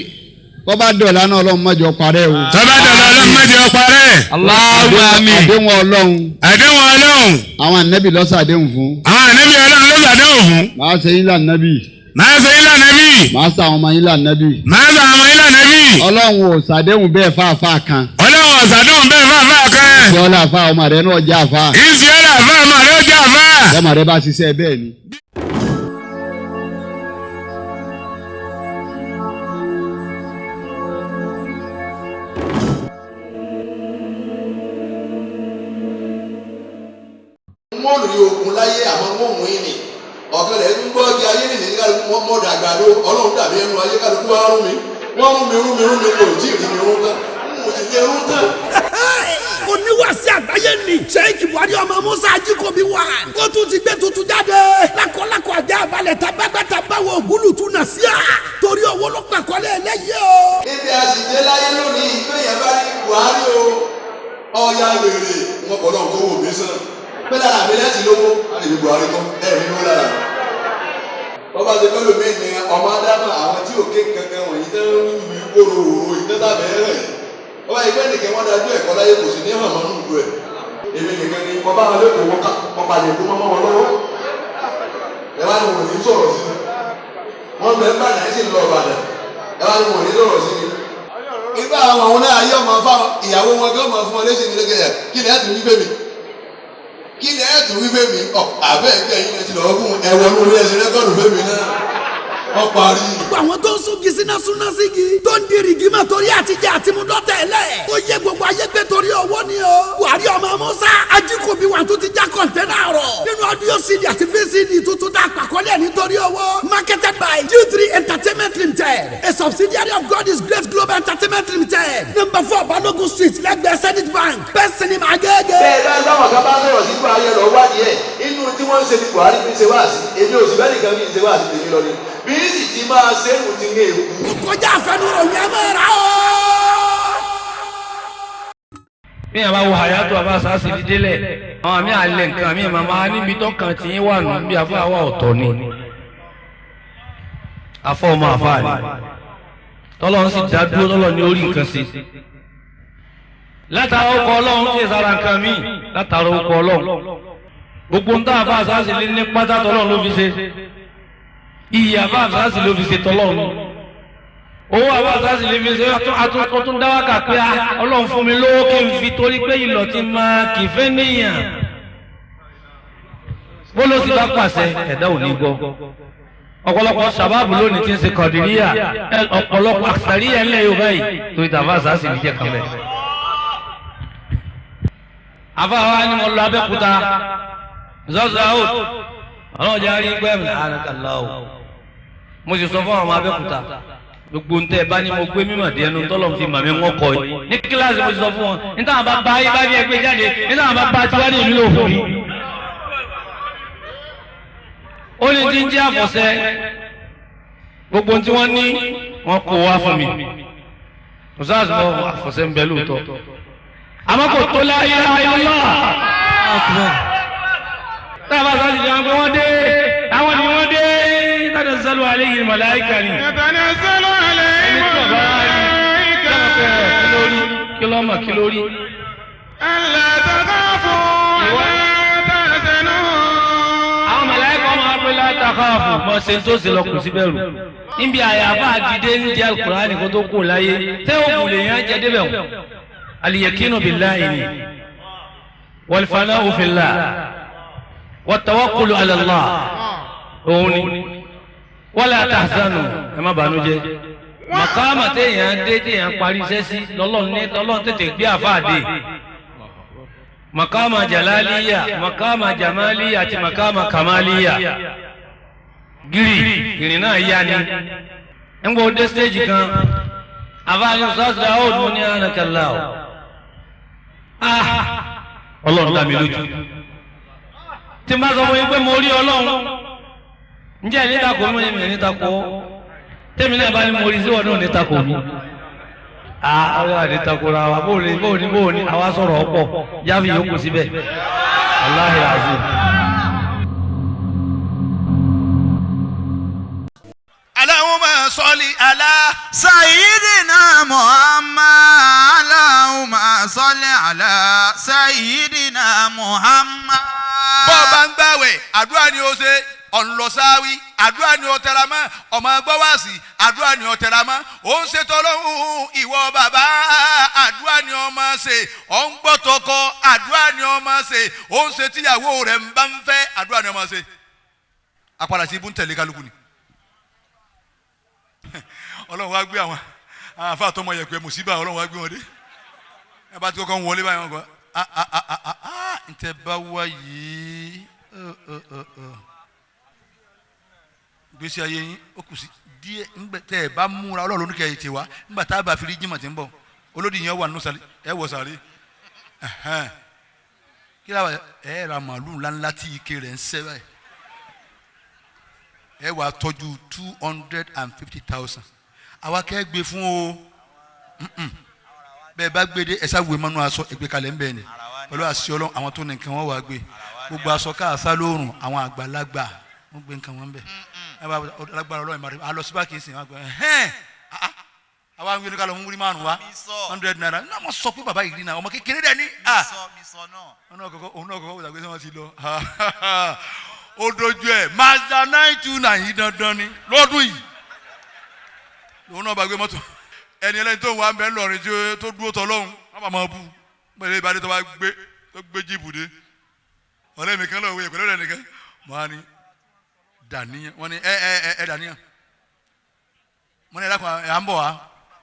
Speaker 2: bọ́bá dọ̀là náà Ọlọ́run má jọ parẹ́ o.
Speaker 4: Tọ́ba dọ̀la
Speaker 1: Ọlọ́run má jẹ́ ó parẹ́.
Speaker 5: Allahumma àmín.
Speaker 2: Àdéhùn Ọlọ́run.
Speaker 1: Àdéhùn Ọlọ́run.
Speaker 2: Àwọn ànábì ló ṣàdéhùn fún.
Speaker 1: Àwọn ànábì Ọlọ́run ló ṣàdéhùn fún.
Speaker 2: Màá ṣe yín lànàbì.
Speaker 1: Màá ṣe yín lànàbì.
Speaker 2: Màá ṣe àwọn ọmọ yín lànàbì.
Speaker 1: Màá ṣe àwọn ọmọ yín lànàbì.
Speaker 2: Ọlọ́run ò ṣàdéhùn bẹ́ẹ̀ fáfáà kan.
Speaker 1: Ọlọ́run ò ṣàdéhùn bẹ́ẹ̀ fáfáà kan.
Speaker 2: Ìṣe ọlá àfa ọmọ rẹ náà jẹ́ àfa.
Speaker 1: Ìṣe ọlá àfa ọmọ rẹ ó jẹ́ àfa.
Speaker 2: Ọmọ rẹ bá ṣiṣẹ́ bẹ́ẹ̀ ni.
Speaker 6: Wọ́n rí ogun láyé àmọ́ wọ́n mú yín ni ọ̀kan lẹ̀ ń gbọ́ di ayé nìyí ní kálukú wọ́n mọ̀ dàgbà ló ọlọ́run dàbí ẹnu ayé kálukú wá rún mi wọ́n rún mi rún mi rún mi kò tí ì rí mi rún tán n ò sì lè rún tán.
Speaker 7: Oníwàsí àgbáyé ni Sheikh Buhari ọmọ Musa Ajikobi wa ó tún ti gbé tuntun jáde lákọlákọ àjẹ àbálẹ̀ tabagbàtà báwo ògúlùtù nà sí à torí owó ló pàkọ́lé ẹlẹ́yìí o.
Speaker 6: Níbi àṣìṣe láyé lónìí ìgbéyàwó bá ní Buhari o ọ̀ya wèrè wọn kọ̀ lọ́n kó wò mí sàn pé lára mi láti lówó àlejò Buhari kọ́ ẹ̀ ní lówó lára mi. Wọ́n bá ṣe pẹ́ lómi ní ọmọ Ádámà àwọn tí òkè kankan wọ̀nyí tẹ́ ń wí wóró wòró ìtẹ́tàbẹ̀ rẹ̀ wọ́n bá yẹ pé nìkan wọ́n dájú ẹ̀kọ́ láyé kò sí ní hàn mọ́nú ìlú ẹ̀ èmi nìkan ni wọ́n bá wọn lẹ́kọ̀ọ́ wọn ká wọ́n palẹ̀ kó mọ́ wọn lọ́wọ́ ẹ wá ní wọn ò ní sọ̀rọ̀ sí mi wọ́n bẹ̀ ń bàdàn ẹ̀ sì ń lọ Ìbàdàn ẹ wá ní wọn ò ní sọ̀rọ̀ sí mi. Ibà àwọn àwọn náà ayé ọmọ fáwọn ìyàwó wọn kí wọ́n mọ̀ fún wọn léṣe ní lẹ́gẹ̀ẹ́ kí ni ẹ̀ tún wí fẹ́ mi kí ni ẹ̀ tún wí fẹ́ mi ọ̀ àbẹ́ ẹ̀gbẹ́ yìí ti lọ́ọ́ fún ẹ̀wọ̀n ní orí ẹ̀sìn rẹ́kọ̀dù fẹ́ mi náà wọ́n parí.
Speaker 7: Gbogbo àwọn tó ń sungi síná súná sígi tó ń di rìgì mọ́ torí àtijọ́ àti mú dọ́tẹ̀ lẹ̀. Ó yẹ gbogbo ayé pé torí owó ni o. Buhari ọmọ Musa Ajikobi wa tó ti já kọ̀ǹtẹ́nà rọ̀. Nínú audio CD àti VCD tuntun tá a pàkọ́lẹ̀ nítorí owó. Marketed by G3 Entertainment Limited, a subsidiary of God is Great Global Entertainment Limited. Number 4 Balogun Street, lẹ́gbẹ̀ẹ́ Zenith Bank, Best Cinema Agége.
Speaker 6: Bẹ́ẹ̀ bá láwọn kan bá sọ̀rọ̀ sí Buhari ẹ̀ lọ wádìí ẹ̀ inú tí wọ́n ń ṣe ni Buhari fi ń ṣe wáàsí èmi ò sì bẹ́ẹ̀ nìkan fi ń ṣe wáàsí tèmi lọ ni bí sì ti máa ṣe é nù ti ní èkú.
Speaker 7: Ó kọjá àfẹnuròyìn ẹ máa rà ó.
Speaker 5: Bí yàrá wo àyàtọ̀ àbá sàásì dídélẹ̀, àwọn àmì àlẹ́ nǹkan àmì màmá níbi tó kàn tí ń wà nù bí àfa wa ọ̀tọ̀ ni. Afọ ọmọ àfa ni. Tọ́lọ́ ń sì dá dúró tọ́lọ́ ní orí nǹkan sí. Látara ọkọ̀ Ọlọ́run ti sára nǹkan míì látara ọkọ̀ Ọlọ́run. Gbogbo ń tá àfa sàásì lé ní pátá tọ́lọ́run ló fi ṣe. Iyì àfa sàásì ló fi ṣe tọ́lọ́run. Owó àwọn àṣàṣì lè fi ṣe àtúntún dáwàkà pé Ọlọ́run fún mi lówó kí n fi torí pé ìlọ ti máa kì í fẹ́ níyàn. Bó ló sì bá pàṣẹ ẹ̀dá ò ní gbọ́. Ọ̀pọ̀lọpọ̀ sàbáàbù lónìí ti ń ṣe kọ̀dìríyà ọ̀pọ̀lọpọ̀ àṣàríyà ńlẹ̀ Yorùbá yìí torí tàbá àṣàṣì ní jẹ́ kan bẹ́ẹ̀. Àfa wa ni mo lọ Abẹ́òkúta zọ́zọ́ out ọlọ́run jẹ́ àárín gbẹ́mí mo sì sọ fún àwọn ọmọ Abẹ́òkúta gbogbo ntẹ bá ní mo gbé mímọ̀ díẹ̀ nu tọ́lọ̀ fi màmí wọn kọ yìí ní kíláàsì mo sọ fún wọn níta àwọn bá yín bá ní ẹgbẹ́ jáde níta àwọn bá tiwa ní ìlú òfò yìí. Ó ní tí ń jẹ́ àfọ̀ṣẹ gbogbo tí wọ́n ní wọ́n kó wá fún mi musaas mọ àfọ̀ṣẹ ń bẹ lóòótọ́ àmọ́ kò tó la ilaha illallah. Táwọn bá sọ ti jẹun pé wọ́n dé àwọn ni wọ́n dé tanazzalu alayhi al-malaika ni.
Speaker 1: Tanazzalu alayhi al-malaika.
Speaker 5: Kí ló mọ̀ kí ló rí?
Speaker 1: Alla takhafu wa la tahzanu.
Speaker 5: Àwọn màláíkà máa pé la takhafu mọ̀ ṣe tó ṣe lọ kù sí bẹ̀rù. Níbi àyàfà àdìdé ń di Al-Qur'ani kó tó kù láyé. Tẹ́ òkú lè yàn jẹ débẹ̀ wọ̀. Al-yakinu billahi ni. Wal fana'u fillah. Wat tawakkulu ala Allah. Òun ni wala tahzanu ẹ má bànújẹ́ màkàmà téèyàn dé téèyàn parí iṣẹ́ sí lọ́lọ́run ní lọ́lọ́run tètè gbé àfáàdé màkàmà jalaliya màkàmà jamaliya àti màkàmà kamaliya gírì ìrìn náà yá ni ń gbọ́ dé stéèjì kan àfáàní sọ́sọ́ àwọn òdùn ní ànàkàlà o ọlọ́run dá mi lójú tí n bá sọ fún yín pé mo rí ọlọ́run njẹ́ ní takò mi ní ní takò tẹ́mi náà bá ní mo rí sí wọn náà ní takò mi. Ọlọ́run àti takò ra wa bóò ní bóò ní bóò ní àwa sọ̀rọ̀ ọ̀pọ̀ jáfi yòókù síbẹ̀ Allahi azim.
Speaker 4: Allahumma
Speaker 6: Sọ́lì alá.
Speaker 8: Sayyidina Muhammad, Allahumma salli ala Sayyidina Muhammad.
Speaker 6: Bọ́ ọ bá ń gbàwẹ̀, àdúrà ni ó ṣe, ọ̀nlọ́sáwí, àdúrà ni ó tẹra mọ́, ọmọ gbọ́wàsì, àdúrà ni ó tẹra mọ́, ó ń ṣètò Ọlọ́run ìwọ bàbá, àdúrà ni ó máa ṣe, ó ń gbọ́ tọkọ, àdúrà ni ó máa ṣe, ó ń ṣe tíyàwó rẹ̀ ń bá ń fẹ́, àdúrà ni ó máa ṣe. Àpàdà sí ibú ń tẹ̀lé kálukú ni. Ọlọ́run wá gbé àwọn àfa àtọmọ yẹ̀pẹ̀ mùsíbà, Ọlọ́run wá gbé wọn dé. Ẹ bá ti kọ́kọ́ ń wọlé báyìí wọn kọ́ ntẹ bá wá yìí, gbèsè ayé yín ó kù sí díẹ̀ ńgbẹ tẹ ẹ bá múra. Ọlọ́run ló ní kẹ́ ẹ ti wá ńgbà tá a bá fi rí jìmọ̀ tí ń bọ̀, olódì yẹn wà nínú sàlẹ̀, ẹ wọ̀ sàlẹ̀ kí la ẹ ra màálù ńláńlá tí ike rẹ̀ ń sẹ́ báyìí, ẹ wà tọ́jú 250,000, àwa kẹ́ gbé fún o. Bẹ́ẹ̀ bá gbé dé, ẹ sá wé mọ́nú aṣọ ẹgbẹ́ kalẹ̀ ń bẹ̀ ni pẹ̀lú àṣì Ọlọ́run. Àwọn tó ní nǹkan wọn wà gbé gbogbo aṣọ káàsá lóòrùn, àwọn àgbàlagbà wọn gbé nǹkan wọn bẹ̀. Ẹ bá alágbára Ọlọ́run ìmọ̀ràn alọ síbá kìí sìn wọn gbé ẹ̀hẹ́n àwa ń gbé ní kálọ̀ ń wúrí márùn wa 100 naira náà. Wọ́n sọ pé bàbá yìí rí náà, ọmọ kékeré dẹ̀ ní. Òun náà kọ́kọ́ òun náà kọ́kọ́ wọ́n sàgbé wọn ti lọ, ó dojú ẹ̀ Mazda 929 yìí dandan ni lọ́dún yìí. Lòun náà bá gbé mọ́tò ẹni ẹlẹ́ni tó ń wá bẹ́ẹ̀ lọ́rin tí tó dúró tọ́ lọ́hùn, wọ́n bá máa bú pẹ̀lú ìbádé tó bá gbé tó gbé jíìpù dé. Ọ̀rẹ́ mi kan lọ́wọ́ wẹ̀ pẹ̀lú ọ̀rẹ́ nìkan mọ́ á ní dàníyàn, wọ́n ní ẹ ẹ ẹ ẹ dàníyàn. Wọ́n ní ẹ dákun, ẹ à ń bọ̀ wá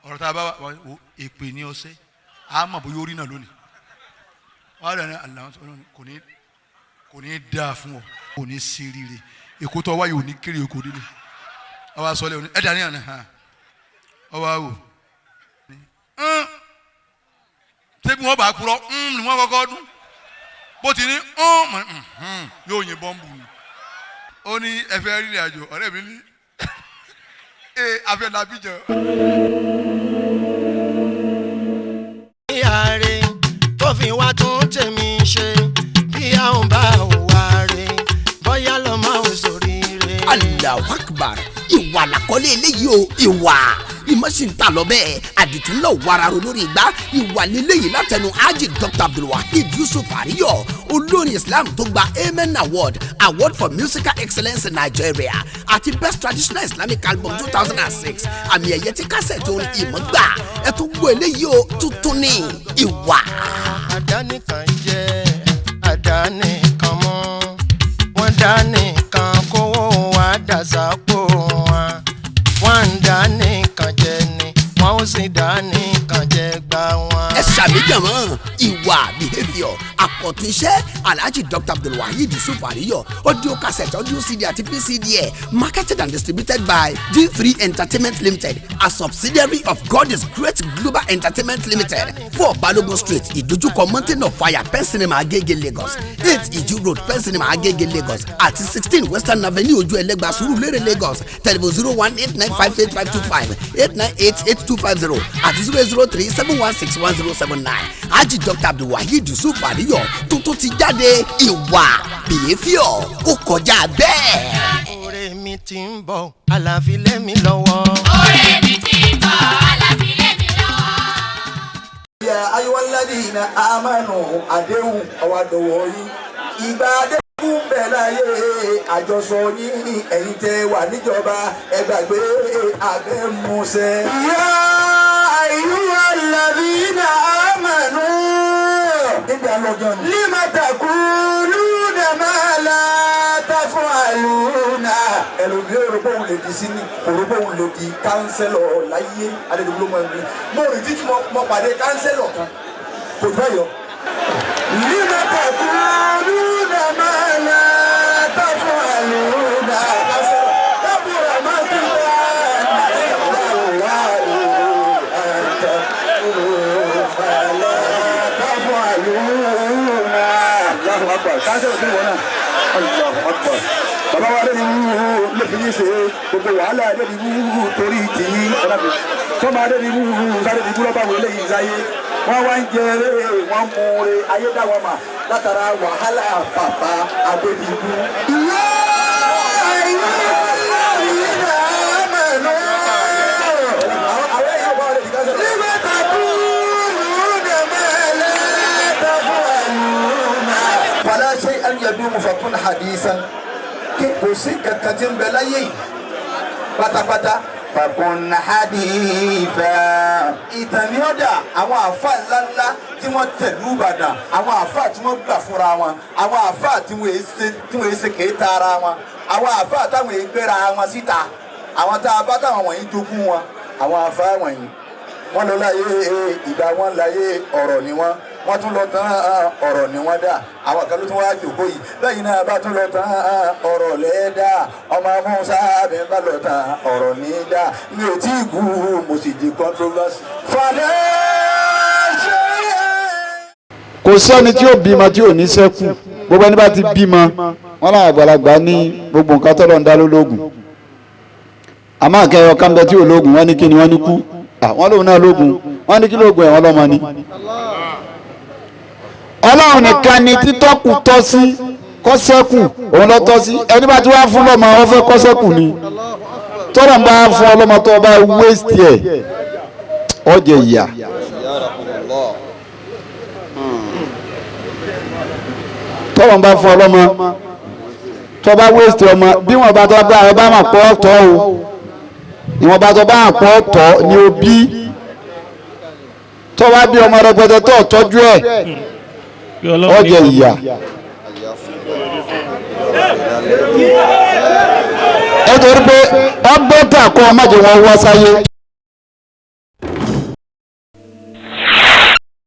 Speaker 6: ọ̀rọ̀ tá a bá wà wò èpè ní ọ̀sẹ̀ á mọ̀ bóyá orí náà lónìí. Wọ́n á dẹ̀ ní àlàó kò ní dáa fún ọ, kò ní sí rire, èkó tó wáyé ò ní kéré èkó délé. Ọwọ́ asọ́lẹ̀ òní ẹ dàníyàn ni hàn ọwọ́ àwò ṣébi wọn bá kúrọ ni wọn kọ́kọ́ dún bó ti ní yóò yin bọ́ǹbù ni. Ó ní ẹ fẹ́ rìnrìn àjò, ọ̀rẹ́ mi ní ee afẹ́ làbíjọ.
Speaker 9: Ìyá tó fi wá tún tèmi ṣe bí a ò bá wà rè bóyá lọ́mọ ò sóríire.
Speaker 7: Allahu Akbar, ìwà làkọ́lé eléyìí o. Ìwà ìmọ̀ sì ń tà lọ bẹ́ẹ̀, àdìtú ńlọ wararo lórí igbá. Ìwà lélẹ́yìí látẹnu Haji Dr. Abdulwaheed Yusuf Ariyo, olórin Islam tó gba Amen Award, Award for Musical Excellence in Nigeria àti Best Traditional Islamic Album 2006, àmì ẹ̀yẹ tí kásẹ̀tì orin ìmọ̀ gbà. Ẹ tún gbọ́ eléyìí o, tuntun ní ìwà.
Speaker 9: Àdánìkan jẹ́ àdánìkan mọ́, wọ́n dánìkan kówó wa dàsápò wọn, wọ́n ń dánìkan jẹ ni wọ́n ó sì dánìkan jẹ gbà wọn.
Speaker 7: Ẹ ṣàmìjàmọ́ ìwà, behaviour, àkọ́tún iṣẹ́ Alhaji Dr. Abdulwaheed Yusuf Ariyo, audio cassette, audio CD àti VCD ẹ̀, marketed and distributed by G3 Entertainment Limited, a subsidiary of God is Great Global Entertainment Limited, 4 Balogun Street, ìdojúkọ Mountain of Fire, Pen Cinema, Agege, Lagos, 8 Iju Road, Pen Cinema, Agege, Lagos àti 16 Western Avenue, Ojú Ẹlẹ́gbà, Surulere, Lagos. Telephone 018958525, 8988250 àti 003716107 9. Haji Dr. Abdulwaheed Yusuf Ariyo tuntun ti jáde, ìwà, behaviour, ó kọjá bẹ́ẹ̀.
Speaker 9: Oore mi ti ń bọ̀, àlàáfíà lé mi lọ́wọ́.
Speaker 10: Oore mi ti ń bọ̀, àlàáfíà lé mi lọ́wọ́.
Speaker 6: يا أيها الذين آمنوا àdéhùn ọwọ́ yín, ìgbà àdéhùn bẹ̀ láyé àjọsọ yín, ẹ̀yin tẹ́ wà níjọba, ẹ gbàgbé abẹ́ musẹ́. يا أيها الذين آمنوا níbi àlọ́jọ́ ni. لم تقولون ما لا تفعلون. Ẹlòmíì ò rò pé òun lè di sínú, kò rò pé òun lè di councillor láyé. Adédọ̀gbọ́n ló mọ ẹni mo rìn títí mo pàdé councillor kan kò fẹ́ yọ. لم تقولون ما لا تفعلون. كبر مقتا عند الله أن تقولوا ما لا تفعلون. Allahu Akbar, councillor kí ni wọ́n náà? Allahu Akbar, bàbá wa lórí wúwú ló fi yín ṣe gbogbo wàhálà lórí wúwú torí tìyín tọ́mọ lórí wúwú sáré ní búlọ́bà wọlé yìí sáyé. Wọ́n wá ń jẹ eré, wọ́n mú re ayé dá wọn mà látara wàhálà bàbá Adébíbú. يا أيها الذين آمنوا. yadumu fakun hadisan. Kí kò sí kankan tí ń bẹ láyé yìí pátápátá. Fakun haditha. Ìtàn ni ó dà àwọn àáfàá ńláńlá tí wọ́n tẹ̀lú Ìbàdàn, àwọn àáfàá tí wọ́n gbà fúnra wọn, àwọn àáfàá tí wọ́n èé ṣe kéé ta ara wọn, àwọn àáfàá táwọn èé gbéra wọn síta, àwọn tá a bá táwọn wọ̀nyí jogún wọn, àwọn àáfàá wọ̀nyí wọ́n lọ láyé ìgbà wọn láyé ọ̀rọ̀ ni wọ́n wọ́n tún lọ tán ọ̀rọ̀ ni wọ́n dà àwọn kan ló tún wáá jòkó yìí lẹ́yìn náà bá tún lọ tán ọ̀rọ̀ lẹ́ẹ̀dá ọmọ Musa mi bá lọ tán ọ̀rọ̀ ní dà mi ò tí ì kú mo sì di controversy. Fàdé ṣe é.
Speaker 2: Kò sẹ́ni tí ó bímọ tí ò ní sẹ́kù. Gbogbo ẹni bá ti bímọ wọn làwọn àgbàlagbà ní gbogbo nǹkan tọ́lọ̀ ń dá lólógùn, àmọ́ àkẹyọ kánbẹ tí ò lóògùn. Wọn ní kí ni? Wọ́n ní kú. Wọ́n lóun náà lóògùn. Wọ́n ní kí lóògùn ẹ̀? Wọ́n lọ́mọ ni. Ọlọ́run nìkan ni títọ́kù tọ́ sí kọ́sẹ́kù, òun lọ tọ́ sí. Ẹni bá ti wá fún lọ́mọ, wọ́n fẹ́ kọ́sẹ́kù ni. Tọ́lọ̀ ń bá fún ọlọ́mọ tó bá wéṣítì ẹ̀, ọ̀jẹ̀ ìyà. Tọ́lọ̀ ń bá fún ọlọ́mọ tó bá wéṣítì ọmọ, bí wọ́n bá tọ́ bá ẹ bá mà pọ́ tọ́ o, ìwọ̀n bá tọ́ bá pọ́ tọ́ ni o bí. Tó bá bí ọmọ rẹpẹtẹ tó tọ́jú ẹ̀, ọjẹ ìyà. Ẹ torí pé ọgbọ́n tà kọ́ ọmọdé wọn wá sáyé.